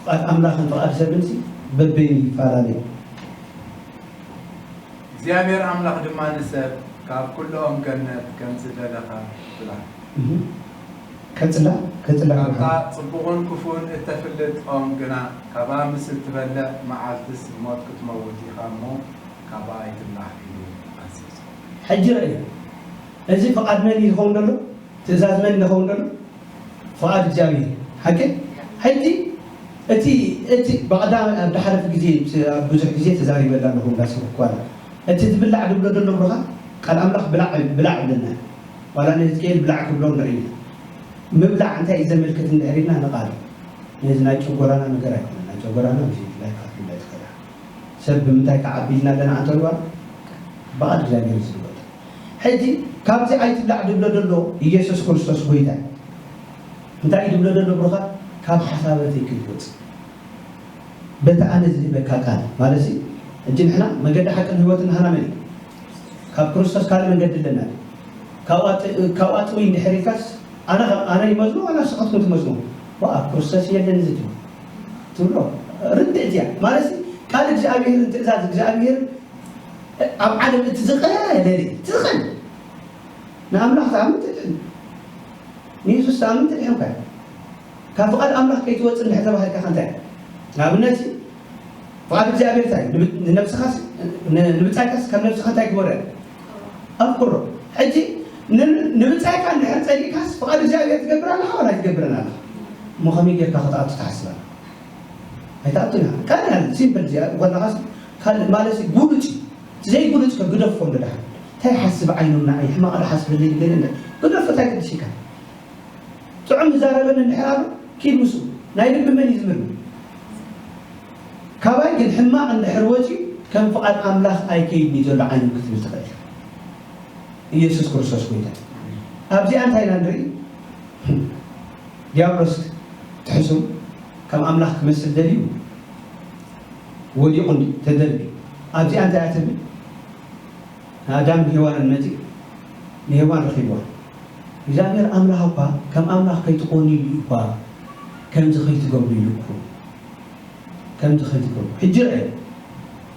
ፍቓድ ኣምላኽን ፍቓድ ሰብን ሲ በበይኑ ይፈላለዩ። እግዚኣብሔር ኣምላኽ ድማ ንሰብ ካብ ኩሉ ኦም ገነት ከም ዝደለኻ ብላ። እህ። ቀጽላ፣ ቀጽላ ካብታ ብርሃን። ጽቡቕን ክፉእን እተፍልጥ ኦም ግና፣ ካብኣ ምስ እትበልዕ መዓልትስ ሞት ክትመውት ኢኻ እሞ፣ ካብኣ ኣይትብላዕ ኢሉ ኣዘዞ። ሕጂ ርኣዩ፣ እዚ ፍቓድ መን እዩ ዝኸውን ዘሎ? ትእዛዝ መን እዩ ዝኸውን ዘሎ? ፍቓድ እግዚኣብሔር። ሓቂ? ሕጂ እቲ፣ እቲ ብቐዳም ኣብ ዝሓለፈ ግዜ፣ ኣብ ብዙሕ ግዜ ተዛሪበላ ኣለኹ እንዳሰብኩ እኳ። እቲ ዝብላዕ ዝብሎ ዘሎ ብሩኻ፣ ቃል ኣምላኽ ብላዕ፣ ብላዕ ይብለና። ዋላ ንህዝቅኤል ብላዕ ክብሎ ንርኢ ኢና። ምብላዕ እንታይ እዩ ዘመልክት እንድሕር ኢልና ንቓል። ነዚ ናይ ጨጎራና ነገር ኣይኮነን። ናይ ጨጎራና ብዘይ ድላይ ክትብላ ትኽእላ። ሰብ ብምንታይ ክዓቢ ኢልና ኣለና ኣንተ ልዋል? ብቓል እግዚኣብሔር እዩ ዝልወጥ። ሕጂ ካብዚ ኣይትብላዕ ዝብሎ ዘሎ ኢየሱስ ክርስቶስ ጎይታ እዩ። እንታይ እዩ ዝብሎ ዘሎ ብሩኻ? ካብ ሓሳበተይ ከይትወጽእ። በቲ ኣነ ዝህበካ ቃል ማለት እዩ። ሕጂ ንሕና መገዲ ሓቅን ህይወትን ናህና መን እዩ? ካብ ክርስቶስ ካልእ መንገዲ ኣለና? ካብኡ ኣጥ-፣ ካብኡ ኣጥውይ እንድሕር ኢልካስ፣ ኣነ ኸ-፣ ኣነ ይመዝኖ ዋላ ንስኻትኩም ትመዝኖ? ዋእ፣ ኣብ ክርስቶስ የለን እዚ ትብል-፣ ትብሎ። ርድእቲ እያ። ማለት ቃል እግዚኣብሔርን ትእዛዝ እግዚኣብሔርን ኣብ ዓለም እቲ ዝቐለለ፣ እቲ ዝቐለለ። ንኣምላኽ ትኣምን ትድሕን። ንየሱስ ትኣምን ትድሕን እኳ። ካብ ፍቓድ ኣምላኽ ከይትወጽእ እንድሕር ተባሂልካ ከ እንታይ? ንኣብነት፣ ፍቓድ እግዚኣብሔር እንታይ? ንብ-፣ ንነብስኻስ፣ ን-፣ ንብጻይካስ ካብ ነብስኻ እንታይ ግበረ? ኣፍቅሮ። ሕጂ ን-፣ ንብጻይካ እንድሕር ጸሊእካስ ፍቓድ እግዚኣብሔር ትገብር ኣለኻ ዋላ ኣይትገብርን ኣለኻ? እሞ ከመይ ጌርካ ክትኣቱ ትሓስብ ኣለኻ? ኣይትኣቱን ኢኻ። ቀላል፣ ሲምፕል እዚኣ፣ ዋላኻስ ካልእ ማለት እዩ፣ ጉሉጭ እዩ። እቲ ዘይጉሉጭ ከ ግደፎ እንዶ ደሓን። እንታይ ይሓስብ ዓይኖም ንዓይ? ሕማቕ ዶ ሓስበለይ ገለ እንደ-፣ ግደፎ፣ እንታይ ቅድስ ኢልካ? ጥዑም ዝዛረበኒ እንድሕር ኣሎ፣ ኪድ ምስኡ። ናይ ልቢ መን እዩ ዝምርምር? ካባይ ግን ሕማቕ እንድሕር ወፂኡ፣ ከም ፍቓድ ኣምላኽ ኣይከይድን እዩ ዘሎ ዓይኑ ክትብል ትኽእል ኢኻ። ኢየሱስ ክርስቶስ ጎይታ። ኣብዚኣ እንታይ ኢና ንርኢ? ዲያብሎስ ትሕሱ ከም ኣምላኽ ክመስል ደልዩ ወዲቑ እንዲ ተደርቢ። ኣብዚኣ እንታይ እያ ትብል? ንኣዳም ንሄዋንን መጺኡ ንሄዋን ረኺብዋ። እግዚኣብሔር ኣምላኽ እኳ ከም ኣምላኽ ከይትኾኑ ኢሉ እኳ ከምዚ ከይትገብሩ ኢሉ እኮ። ከምዚ ከይትገብሩ። ሕጂ ርኣዩ።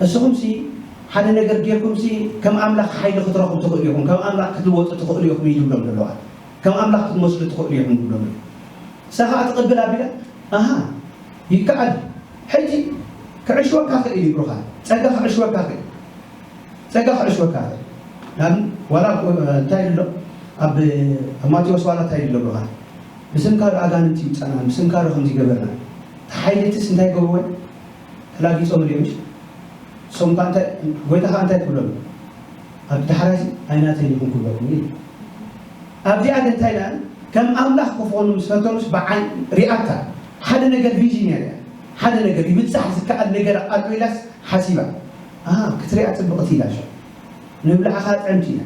እስኹምሲ ሓደ ነገር ጌርኩምሲ ከም ኣምላኽ ሓይሊ ክትረኽቡ ትኽእሉ ኢኹም፣ ከም ኣምላኽ ክትልወጡ ትኽእሉ ኢኹም እዩ ዝብሎም ዘለዋ። ከም ኣምላኽ ክትመስሉ ትኽእሉ ኢኹም ዝብሎም። ንሳ ኸዓ ትቕብል ኣቢላ፣ ኣሃ፣ ይከኣል። ሕጂ ክዕሽወካ ክእል እዩ ብሩኻ። ጸጋ ክዕሽወካ ክእል። ጸጋ ክዕሽወካ ክእል። ናብ ዋላ እኮ፣ እንታይ ኣሎ? ኣብ፣ ኣብ ማቴዎስ ዋላ እንታይ ኣሎ ብሩኻ? ብስምካ ዶ ኣጋንንቲ ይውጻና፣ ብስምካ ዶ ከምዚ ገበርና። እቲ ሓይልትስ እንታይ ገብርወን? ተላጊጾም እዮም። እሶም ከኣ እንታይ፣ ጎይታ ከኣ እንታይ ክብሎም? ኣብ ዳሕራይ ኣይናተይ ኢኹም ክብለኩም እዩ። ኣብዚኣ ግን እንታይ ኢላ? ከም ኣምላኽ ክኾኑ ምስ ፈተኑስ ብዓይ ሪኣታ ሓደ ነገር ቪዥን እያ ሪኣ። ሓደ ነገር ይብጻሕ ዝከኣል ነገር ኣልዑ ኢላስ ሓሲባ። ኣሃ፣ ክትሪኣ ጽብቕቲ ኢላ ሽዑ። ንብላዕኻ ጥዕምቲ ኢላ።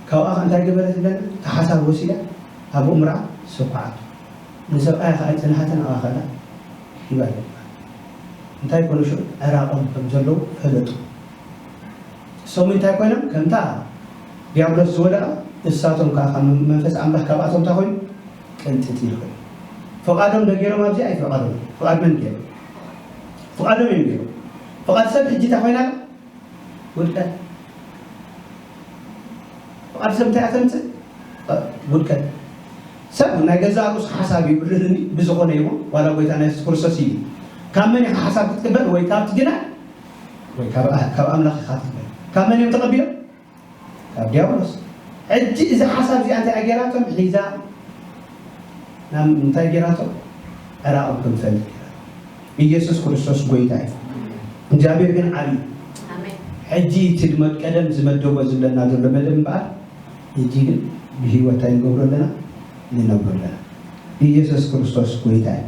ካብኣ ኸ እንታይ ገበረት ይብለና? እቲ ሓሳብ ወሲዳ ኣብ እምሮኣ ሰኳዓቶ። ንሰብኣያ ኸኣ ኣይጸንሓትን ኣብኣ ኸዳ ሂባ ይበሃል። እንታይ ኮነ ሽዑ? ዕራቖም ከም ዘለዉ ፈለጡ። እሶም እንታይ ኮይኖም? ከምታ ዲያብሎስ ዝወደቐ፣ እሳቶም ከኣ ካብ መንፈስ ኣምላኽ ካብኣቶም እንታይ ኮይኑ? ቅንጥጥ ኢሉ ኮይኑ። ፍቓዶም ዶ ገይሮም ኣብዚ? ኣይፍቓዶም። ፍቓድ መን ገይሮም? ፍቓዶም እዮም ገይሮም። ፍቓድ ሰብ ሕጂ እንታይ ኮይና ኣላ? ውድቀት። ፍቓድ ሰብ እንታይ እያ ተምጽእ? ውድቀት። ሰብ ናይ ገዛእ ርእሱ ሓሳብ ይብርህኒ ብዝኾነ ይሞ ዋላ ጎይታና የሱስ ክርስቶስ እዩ። ካብ መን ኢኻ ሓሳብ ክትቅበል? ወይ ካብቲ ግና ወይ ካብ ኣ- ካብ ኣምላኽ ኢኻ ትቅበል። ካብ መን እዮም ተቐቢሎም? ካብ ዲያብሎስ። ሕጂ እዚ ሓሳብ እዚኣ እንታይ ገይራቶም? ሒዛ ናብ እንታይ ገይራቶ? ዕራቕም ክንፈልጥ ገይራቶ። ኢየሱስ ክርስቶስ ጎይታ እዩ። እግዚኣብሔር ግን ዓብዪ እዩ። ኣሜን። ሕጂ እቲ ድመ- ቀደም ዝመደቦ ዝብለና ዘሎ መደብ እምበኣር፣ ሕጂ ግን ብህይወት እንታይ ንገብሮ ኣለና? ንነብሮ ኣለና። ኢየሱስ ክርስቶስ ጎይታ እዩ።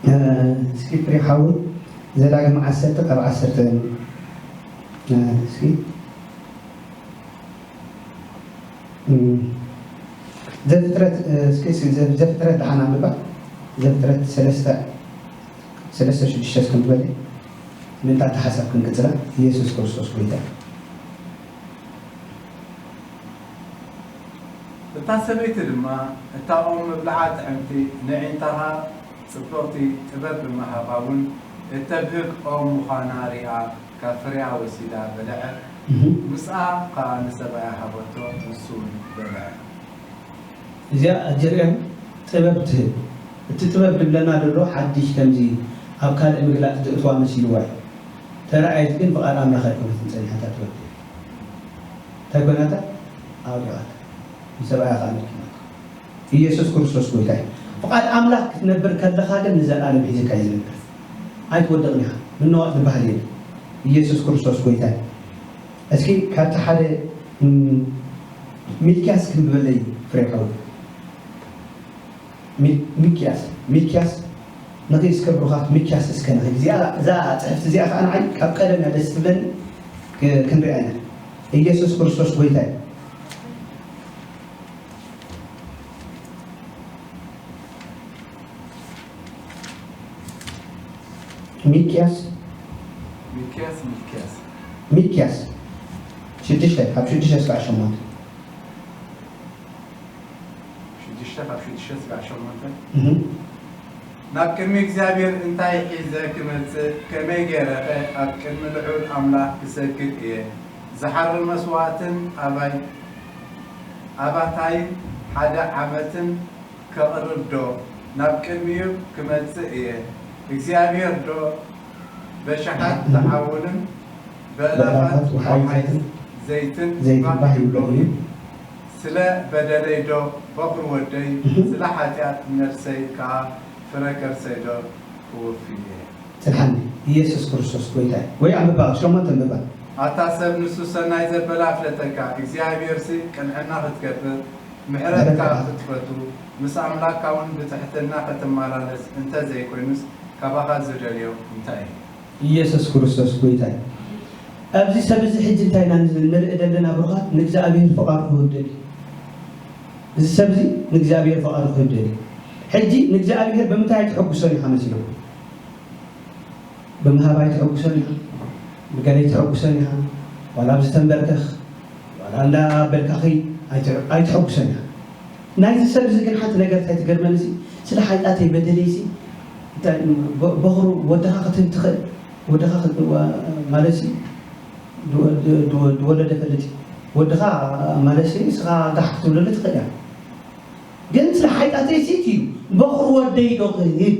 እ፣ እስኪ ፍሬ ሓዊ ዘዳግም ዓሰርተ ካብ ዓሰርተ፣ እ፣ እስኪ፣ እ፣ ዘፍጥረት፣ እ፣ እስኪ፣ እስኪ ዘ- ዘፍጥረት ደሓን ኣንብባ። ዘፍጥረት ሰለስተ፣ ሰለስተ ሽዱሽተ እስከ ንበል። ምንታ ተሓሳብ ክንቅጽላ ኢየሱስ ክርስቶስ ጎይታ። እታ ሰበይቲ ድማ፣ እታ ኦም መብልዓ ጥዕምቲ፣ ንዒንታኻ ጽብቕቲ፣ ጥበብ ብምሃባ እውን እተብህግ ኦም ምዃና ሪኣ፣ ካብ ፍሬኣ ወሲዳ በልዐ፣ እህ። ምስኣ ኸኣ ንሰብኣያ ሃበቶ፣ ንሱ እውን በልዐ። እዚኣ ኣጀሪኦም ጥበብ ትህብ። እቲ ጥበብ ድብለና ደሎ ሓድሽ ከምዚ ኣብ ካልእ ምግላጽ ድእትዋ መሲልዋ እዩ። ተረኣየት ግን ፍቓድ ኣምላኽ ኣይኮነትን ጸኒሓታ ጥበብ ትህብ። እንታይ ኮይናታ? ኣውዲቓታ። ንሰብኣያ ኸኣ ለኪማቶ። ኢየሱስ ክርስቶስ ጎይታ እዩ። ፍቓድ ኣምላኽ ክትነብር ከለኻ ግን ንዘለኣለም ሒዝካ እዩ ዝነብር። ኣይትወድቕን ኢኻ። ምንዋቕ ዝበሃል የለን። ኢየሱስ ክርስቶስ ጎይታ እዩ። እስኪ ካብቲ ሓደ፣ እም፣ ሚልክያስ ክንብበለይ ፍሬ ሓው። ሚ- ሚክያስ፣ ሚክያስ ንኺድ እስከ ብሩኻት፣ ሚክያስ እስከ ንኺድ። እዚኣ፣ እዛ ጽሕፍቲ እዚኣ ኸዓ ንዓይ ካብ ቀደም እያ ደስ ትብለኒ፣ ክ- ክንሪኣ ኢና። ኢየሱስ ክርስቶስ ጎይታ እዩ። ሚክያስ፣ ሚክያስ፣ ሚክያስ። ሚክያስ ሽዱሽተ፣ ካብ ሽዱሽተ እስካብ ሸሞንተ። ሽዱሽተ ካብ ሽዱሽተ እስካብ ሸሞንተ። እህ። ናብ ቅድሚ እግዚኣብሔር እንታይ ሒዘ ክመጽእ፣ ከመይ ገይረኸ ኣብ ቅድሚ ልዑል ኣምላኽ ክሰግድ እየ? ዝሓርር መስዋእትን ኣባይ-፣ ኣባታይን ሓደ ዓመትን ከቕርብ ዶ ናብ ቅድሚኡ ክመጽእ እየ? እግዚኣብሔር ዶ በሽሓት ዝዓውንን በእላፋት በእላፋት ወሓይዝ ወሓይዝ ዘይትን ዘይትን ባህ ባህ ይብሎ ይብሎ እዩ? እዩ? ስለ በደለይ ዶ በኹር ወደይ፣ እህ። ስለ ሓጢኣት ነፍሰይ ከኣ ፍረ ከርሰይ ዶ ክወፊ እየ? ጽንሓኒ፣ ኢየሱስ ክርስቶስ ጐይታ እዩ። ወይ ኣንብባ፣ ሸሞንተ ኣንብባ። ኣታ ሰብ፣ ንሱ ሰናይ ዘበለ ኣፍለጠካ፣ እግዚኣብሔርሲ ቅንዕና ክትገብር፣ ምሕረትካ ምሕረትካ ክትፈቱ፣ ምስ ኣምላክካ እውን ብትሕትና ክትመላለስ እንተ ዘይኮይኑስ፣ ካባኻ ዝደልዮ እንታይ እዩ? ኢየሱስ ክርስቶስ ጐይታ እዩ። ኣብዚ ሰብ እዚ ሕጂ እንታይ ኢና ንርኢ ዘለና ብሩኻት? ንእግዚኣብሔር ፍቓዱ ክህብ ደልዩ። እዚ ሰብ እዚ ንእግዚኣብሔር ፍቓዱ ክህብ ደልዩ። ሕጂ ንእግዚኣብሔር ብምንታይ ኣይተሐጉሶን ኢኻ መሲልኩም? ብምሃብ ኣይተሐጉሶን ኢኻ፣ ብገለ ኣይተሐጉሶን ኢኻ፣ ዋላ ኣብዚ ተንበርከኽ፣ ዋላ እንዳበልካ ኸይ ኣይተ-፣ ኣይተሐጉሶን ኢኻ። ናይዚ ሰብ እዚ ግን ሓንቲ ነገር እንታይ ትገርመኒ፣ እዚ ስለ ሓጢኣተይ በደለይሲ፣ እንታይ በ-፣ በኹሩ ወድኻ ክትህብ ትኽእል፣ ወድኻ ክት-፣ ዋ-፣ ማለትሲ፣ ድወ-፣ ድወ-፣ ድወለደ ፈልጥ እዩ። ወድኻ ማለትሲ፣ ንስኻ ጋሕ ክትብለሉ ትኽእል ኢኻ። ግን ስለ ሓጢኣተይሲ እዩ፣ በኹሩ ወደይ ዶ ክህብ?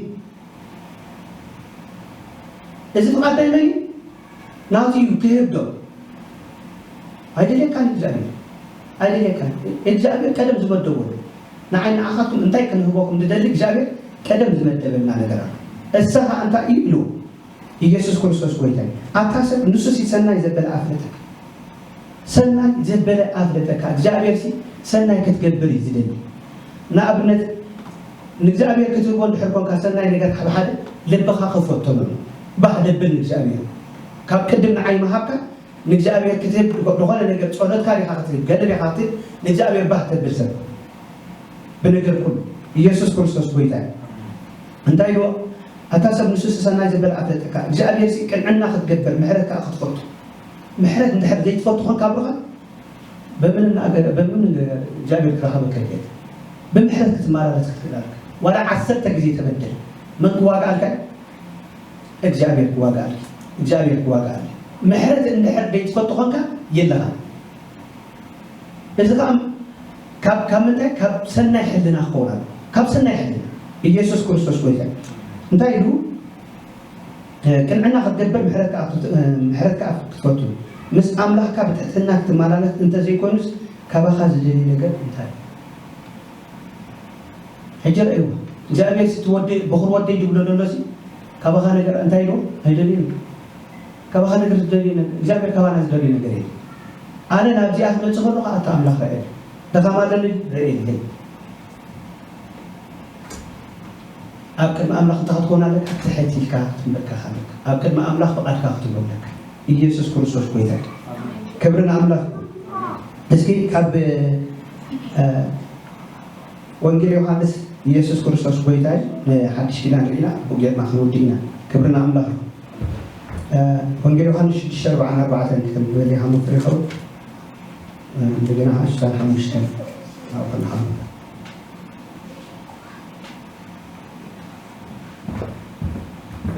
እዚ ፍቓድ ናይ መን እዩ? ናቱ እዩ፣ ክህብ ዶ? ኣይደልየካን እግዚኣብሔር። ኣይደልየካን። እግዚኣብሔር ቀደም ዝመደቦ ኣሎ። ንዓይ ንዓኻትኩም እንታይ ክንህበኩም ዝደሊ እግዚኣብሔር ቀደም ዝመደበልና ነገር ኣሎ። እሳ ኸዓ እንታይ እዩ ኢልዎ? ኢየሱስ ክርስቶስ ጐይታ እዩ። ኣታ ሰብ ንሱሲ ሰናይ ዘበለ ኣፍለጠካ። ሰናይ ዘበለ ኣፍለጠካ እግዚኣብሔር ሲ ሰናይ ክትገብር እዩ ዝደሊ። ንኣብነት ንእግዚኣብሔር ክትህቦ እንድሕር ኮንካ ሰናይ ነገር ሓደ ሓደ ልብኻ ክፈቶ ነው። ባህ ደብል ንእግዚኣብሔር ካብ ቅድም ንዓይ ምሃብካ ንእግዚኣብሔር ክትህብ ዝኾነ ነገር ጸሎትካ ዲኻ ክትህብ ገለ ዲኻ ክትህብ ንእግዚኣብሔር ባህ ተብል ሰብ ብነገር ኩሉ ኢየሱስ ክርስቶስ ጎይታ እዩ። እንታይ ዶ ኣታ ሰብ ንሱ ሰናይ ዘበለ ኣፍለጠካ እግዚኣብሔር ሲ ቅንዕና ክትገብር ምሕረት ከዓ ክትፈቱ ምሕረት እንድሕር ዘይትፈቱ ኮንካ ብኻ በምን እናገረ በምን እግዚኣብሔር ክረኸበካ ይኽእል። ብምሕረት ክትመላለስ ክትክእል ኣለካ። ዋላ ዓሰርተ ግዜ ተበደል መን ክዋግኣልካ እዩ? እግዚኣብሔር ክዋግኣልኪ እግዚኣብሔር ክዋግኣልኪ። ምሕረት እንድሕር ዘይትፈቱ ኮንካ የለኻ። እዚ ከዓ ካብ ካብ ምንታይ ካብ ሰናይ ሕልና ክኸውን ኣሎ። ካብ ሰናይ ሕልና ኢየሱስ ክርስቶስ ጎይታ እንታይ ኢሉ ቅንዕና ክትገብር ምሕረት ከዓ ክትፈቱ ምስ ኣምላኽካ ብትሕትና ክትመላለስ እንተዘይኮይኑስ ካባኻ ዝደልዮ ነገር እንታይ እዩ? ሕጂ ረእይዎ እግዚኣብሔር እቲ ወደይ በኹር ወደይ ድብሎ ዘሎ ሲ ካባኻ ነገር እንታይ ኢልዎ ኣይደልዮን እዩ። ካባኻ ነገር ዝደልዮ ነገር እግዚኣብሔር ካባና ዝደልዮ ነገር የለን። ኣነ ናብዚኣ ክመፅእ ከለኹ ኣታ ኣምላኽ ረእየ ደኻም ኣለኒ ረእየ የለን። ኣብ ቅድሚ ኣምላኽ እንታይ ክትኮን ኣለካ? ትሕት ኢልካ ክትንበርከኽ ኣለካ። ኣብ ቅድሚ ኣምላኽ ፍቓድካ ክትብሎ ኣለካ። ኢየሱስ ክርስቶስ ጎይታ እዩ። ክብሪ ንኣምላኽ። እስኪ ካብ ወንጌል ዮሃንስ ኢየሱስ ክርስቶስ ጎይታ እዩ። ንሓድሽ ኪዳን ርኢና ብኡ ጌርና ክንውድእ ኢና። ክብሪ ንኣምላኽ። ወንጌል ዮሃንስ ሽዱሽተ ኣርባዓን ኣርባዕተን ክተንብበለይ ሃሙ ፍሬ ኸው እንደገና ሽሳን ሓሙሽተን ኣብኡ ከለኻ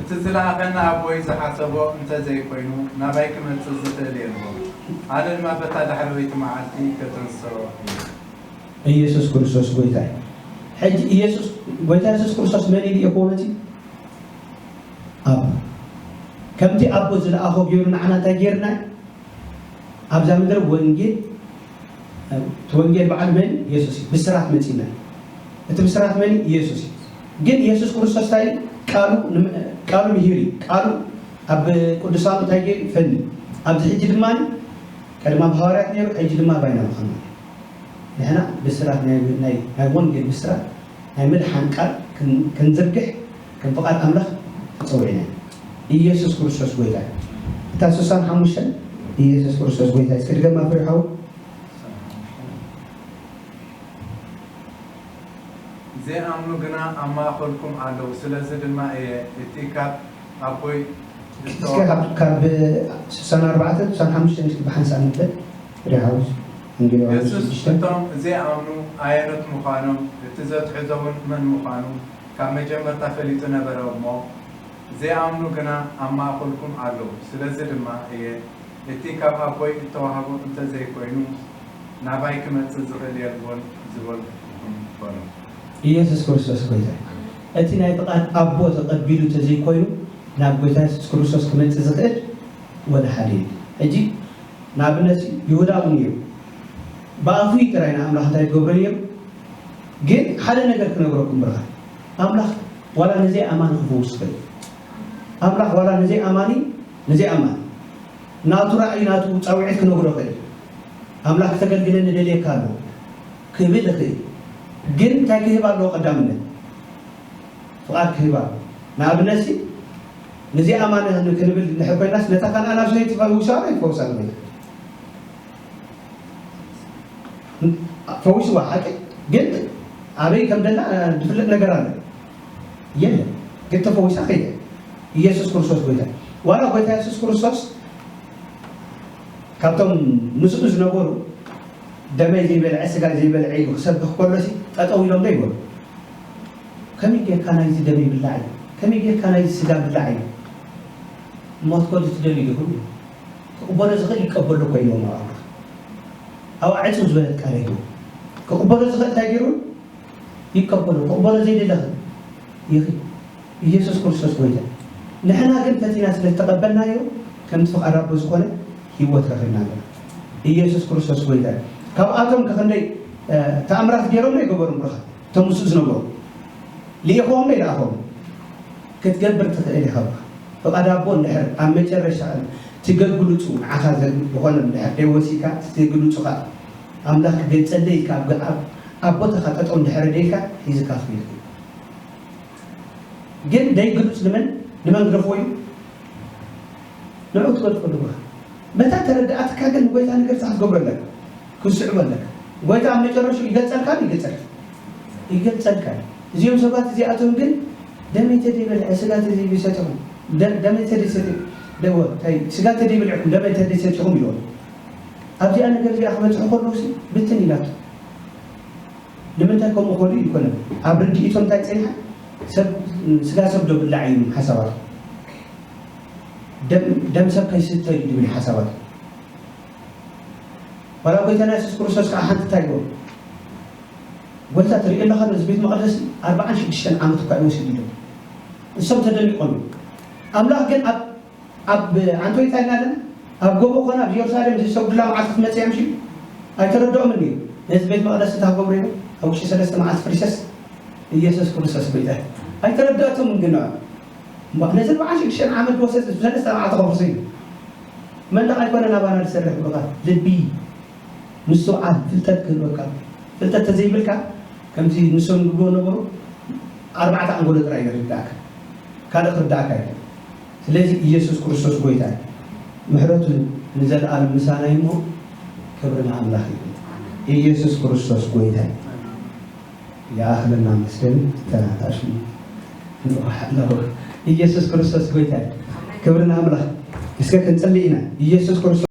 እቲ ዝለኣኸኒ ኣቦይ ዝሓሰቦ እንተ ዘይኮይኑ ናባይ ክመጽእ ዝኽእል የልቦን። ኣነ ድማ በታ ዳሕረወይቲ መዓልቲ ከተንስኦ እየ። ኢየሱስ ክርስቶስ ጎይታ እዩ። ሕጂ ኢየሱስ ጎይታ ኢየሱስ ክርስቶስ መን ኢሉ እኮ መጺ ኣብ ከምቲ ኣቦ ዝለኣኾ ገይሩ ንዓና እንታይ ገይርና ኣብዛ ምድሪ ወንጌል እቲ ወንጌል በዓል መን ኢየሱስ እዩ። ብስራት መጺና እቲ ብስራት መን ኢየሱስ እዩ። ግን ኢየሱስ ክርስቶስ እንታይ ቃሉ ቃሉ ምሂር እዩ። ቃሉ ኣብ ቅዱሳኑ እንታይ ገይሩ ፈኒ ኣብዚ ሕጂ ድማ ቀድማ ብሃዋርያት ነይሩ ሕጂ ድማ ባይና ምዃንና ንሕና ብስራት ናይ ናይ ናይ ወንጌል ብስራት ናይ ምድሓን ቃል ክንዝርግሕ ከም ፍቓድ ኣምላኽ ተጸዊዕና ኢና። ኢየሱስ ክርስቶስ ጎይታ እዩ። እታ ስሳን ሓሙሽተን ኢየሱስ ክርስቶስ ጎይታ እዩ። እስኪ ድገማ ፍሬ ሓው። ዘይኣምኑ ግና ኣብ ማእኸልኩም ኣለዉ። ስለዚ ድማ እየ እቲ ካብ ኣቦይ እስከ ካብ ካብ ስሳን ኣርባዕተን ስሳን ሓሙሽተን እስኪ ብሓንሳብ ንበል ፍሬ ሓው። ወንጌል ዮሃንስ የሱስ ሽዱሽተ እቶም ዘይኣምኑ ኣየኖት ምዃኖም እቲ ዘትሕዞ እውን መን ምዃኑ ካብ መጀመርታ ፈሊጡ ነበረ እሞ ዘይኣምኑ ግና ኣብ ማእኸልኩም ኣለዉ። ስለዚ ድማ እየ እቲ ካብ ኣቦይ እተዋህቦ እንተ ዘይኮይኑ ናባይ ክመጽእ ዝኽእል የልቦን ዝበልኩኹም በሎ። ኢየሱስ ክርስቶስ ጎይታ እዩ። እቲ ናይ ፍቓድ ኣቦ ተቐቢሉ እንተዘይኮይኑ ናብ ጎይታ የሱስ ክርስቶስ ክመጽእ ዝኽእል ወላ ሓደ የለን። ሕጂ ንኣብነት ይሁዳ እውን ነይሩ። ብኣፉ እዩ ጥራይ ንኣምላኽ እንታይ ዝገብሮ ነይሩ። ግን ሓደ ነገር ክነግረኩም ብርሃን ኣምላኽ ዋላ ንዘይ ኣማኒ ክፍውስ ይኽእል። ኣምላኽ ዋላ ንዘይ ኣማኒ ንዘይ ኣማኒ ናቱ ራእይ ናቱ ፃውዒት ክነግሮ ይኽእል። ኣምላኽ ክተገልግለኒ ደልየካ ኣሎ ክብል ይኽእል። ግን እንታይ ክህብ ኣለዎ? ቀዳምነት ፍቓድ ክህብ ኣለዎ። ንኣብነት ሲ ንዘይ ኣማኒ ክንብል እንድሕር ኮይናስ ነታ ካልኣ ናብ ሰበይቲ ፈዊሳ ዶ ይፈውሳ ንብል? ፈዊስዋ ሓቂ ግን ኣበይ ከም ደላ ዝፍለጥ ነገር ኣሎ የለን። ግን ተፈዊሳ ከይደ ኢየሱስ ክርስቶስ ጎይታ ዋላ ጎይታ ኢየሱስ ክርስቶስ ካብቶም ምስኡ ዝነበሩ ደመይ ዘይበልዐ ስጋይ ዘይበልዐ ኢሉ ክሰብኽ ከሎሲ ጠጠው ኢሎም ዶ ይበሉ ከመይ ጌርካ ናይዚ ደመይ ብላዕ እዩ ከመይ ጌርካ ናይዚ ስጋ ብላዕ እዩ ሞት ኮ ትደልዩ ዲኹም ክቕበሎ ዝኽእል ይቀበሎ እኮ ኢልዎም ኣብ ኣምላኽ ኣብ ኣዕፅው ዝበለት ቃል ኣይግቡ ክቕበሎ ዝኽእል እንታይ ገይሩ ይቀበሎ ክቕበሎ ዘይደለኸ ይኺ ኢየሱስ ክርስቶስ ጎይታ ንሕና ግን ፈቲና ስለ ዝተቐበልናዮ ከምቲ ፍቓድ ኣቦ ዝኾነ ህይወት ረኺብና ኣለና ኢየሱስ ክርስቶስ ጎይታ ካብኣቶም ከክንደይ ተኣምራት ገይሮም ኣይገበሩም ብርኻ እቶም ምስኡ ዝነበሩ ልኢኽዎም ዶ ይልኣኽዎም ክትገብር ትኽእል ኢኻ ብኻ ፍቓድ ኣቦ እንድሕር ኣብ መጨረሻ ትገልግሉጹ ንዓኻ ዝኾነ እንድሕር ደይወሲካ ትገልጹኻ ኣምላኽ ክገልጸለይ ኢልካ ኣብ ኣብ ቦታኻ ጠጠው እንድሕር ደይካ ሒዝካ ክብል ግን ደይግሉጽ ንመን ንመን ግደፍዎ እዩ ንዑ ትገድፎ ኣለካ በታ ተረዳእትካ ግን ንጎይታ ነገር ክትገብሮ ኣለካ ክትስዕቦ ኣለካ ጎይታ ኣብ መጨረሹ ይገልጸልካ ይገልጸልካ ይገልጸልካ እዚኦም ሰባት እዚኣቶም ግን ደመይ ተደይበልዐ ስጋ ተደይበሰትኹም ደመይ ተደይሰት ደወ ስጋ ተደይበልዕኩም ደመይ ተደይሰትኹም ኢልዎም ኣብዚኣ ነገር እዚኣ ክበፅሑ ከለውሲ ብትን ኢላቶ ንምንታይ ከምኡ ክበሉ ይኮነ ኣብ ርድኢቶም እንታይ ፀኒሓ ስጋ ሰብ ዶ ብላዕ እዩ ሓሳባት ደም ሰብ ከይስተ እዩ ዝብል ሓሳባት ዋላ ጎይታና የሱስ ክርስቶስ ከዓ ሓንቲ እንታይ ይበሉ ጎይታ ትሪኦ ኣለኻ እዚ ቤት መቅደስ ኣርባዓን ሽዱሽተን ዓመት እኳ ይወስድ ኢሎም እሶም ተደኒቆም እዮም ኣምላኽ ግን ኣብ ኣብ ኣንቶይ እንታይ ኢልና ኣለና ኣብ ጎቦ ኮነ ኣብ ጀሩሳሌም ዝሰግዱላ መዓልቲ ክትመፅእ እያ ምሽ ኣይተረድኦምን እዩ ነዚ ቤት መቅደስ እንታይ ክገብሩ እዮም ኣብ ውሽጢ ሰለስተ መዓልቲ ፍሪሰስ ኢየሱስ ክርስቶስ ጎይታ ኣይተረድኦቶምን ግን ንዖም ነዚ ኣርባዓን ሽዱሽተን ዓመት ዝወሰድ ሰለስተ መዓልቲ ከፍርሱ እዩ መን ደኣ ኣይኮነ ናባና ዝሰርሕ ብሉኻት ልቢ ምስትውዓል ፍልጠት ክህልወካ ፍልጠት ተዘይብልካ ከምዚ ንሶም ዝብልዎ ነበሩ ኣርባዕተ ኣንጎሎ ጥራይ ይርዳእካ ካልእ ክርዳእካ እዩ ስለዚ ኢየሱስ ክርስቶስ ጎይታ እዩ ምሕረቱ ንዘለኣለም ምሳና እዩ እሞ ክብሪ ንኣምላኽ እዩ ኢየሱስ ክርስቶስ ጎይታ እዩ ይኣኽለና መስገን ተናታሽ ኢየሱስ ክርስቶስ ጎይታ እዩ ክብሪ ንኣምላኽ እስከ ክንጽሊ ኢና ኢየሱስ ክርስቶስ